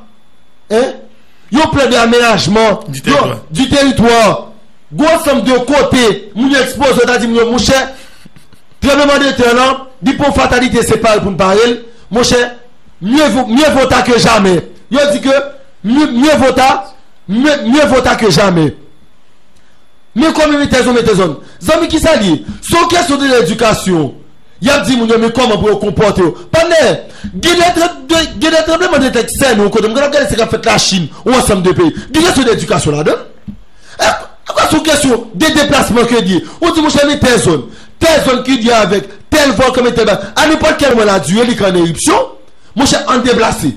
en, yon plan de amenajman di teritwa, gon ansanm de kote, moun yo ekspoze, yo ta di moun yo, monchè, tranblemanntè lan, li pa yon fatalite, se pare pou n pare l, monchè, mieux vaut, mieux vaut tard que jamais. Yo di ke mieux, mieux vaut tard, mieux, mieux vaut tard que jamais. Men kòman mete zòn, mete zòn. Zanmi, ki sa l ye? Se yon kesyon de ledikasyon. Y ap di moun yo, men kòman pou yo konpòte yo. Pandan, gen de, gen de tranblemanntè ki sènen yon kote. M gen ap gade sa k ap fèt Lachin, yon ansanm de peyi. Gen kesyon de ledikasyon ladan l. E, e kwa se yon kesyon de deplasman ke l ye? Ou di, monchè, men tèl zòn. Tèl zòn ki lye avèk tèl vòlkan, men tèl bagay. A nenpòt kèl moman ladire, li ka an eripsyon. Monchè, ann deplase.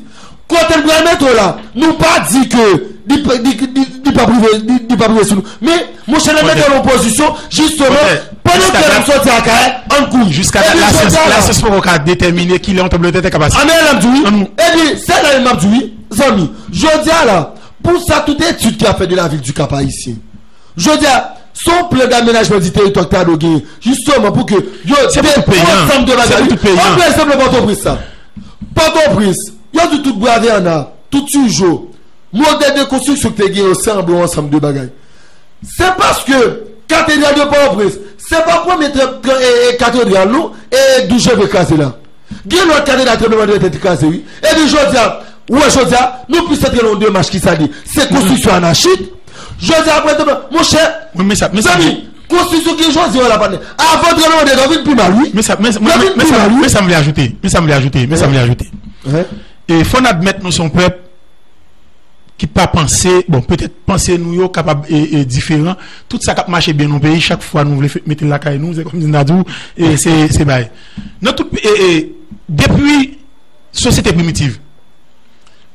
Kote n pral mete w la, nou pa di ke li, li, li, li p ap rive, li, li p ap rive sou nou. Men, monchè, n ap mete w nan pozisyon, jisteman, pandan ke n ap soti Akayè, ann kouri. Jiska dat, lasyans, lasyans poko ka detèmine kilè yon tranblemanntè ka pase. Ann al ap di wi. Epi, se la menm m ap di wi, zanmi. Jodi a la, pou sa, tout etid ki ap fèt de lavil di Kap Ayisyen. Jodi a, se yon plan damenajman di teritwa ki ta dwe genyen, jisteman, pou ke yo, se pou tout peyi an, ansanm de bagay. Se pou tout peyi an. Ann pran egzanp Pòtoprens la. Pòtoprens, yo di tout Bravèna, tout Tijo, modèl de konstriksyon ki te genyen yo sanble yon ansanm de bagay. Se paske Katedral de Pòtoprens, se pa premye tre-, tre-, e, e, katedral nou, e, douz janvye kraze la. Gen lòt katedral tranblemanntè te kraze, wi. Epi jodi a, ou wè jodi a, nou plis antre nan yon demach ki sa li ye. Se konstriksyon anachik. Jodi a, apre tranblemanntè, monchè, zanmi, konstriksyon ki jodi a la, patnè. Avan tranblemanntè, yo vin pi mal, wi. Men sa, men sa, men sa m vle ajoute. Men sa m vle ajoute. Men sa m vle ajoute. E fò n admèt nou se yon pèp ki pa panse, bon, petèt panse nou yo kapab e, e diferan. Tout sa k ap mache byen nan peyi, chak fwa nou vle fè, mete l lakay nou, se kòmsi n ta di w, e se, se bay. Nan tout, e, e, depi sosyete primitiv,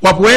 w ap wè,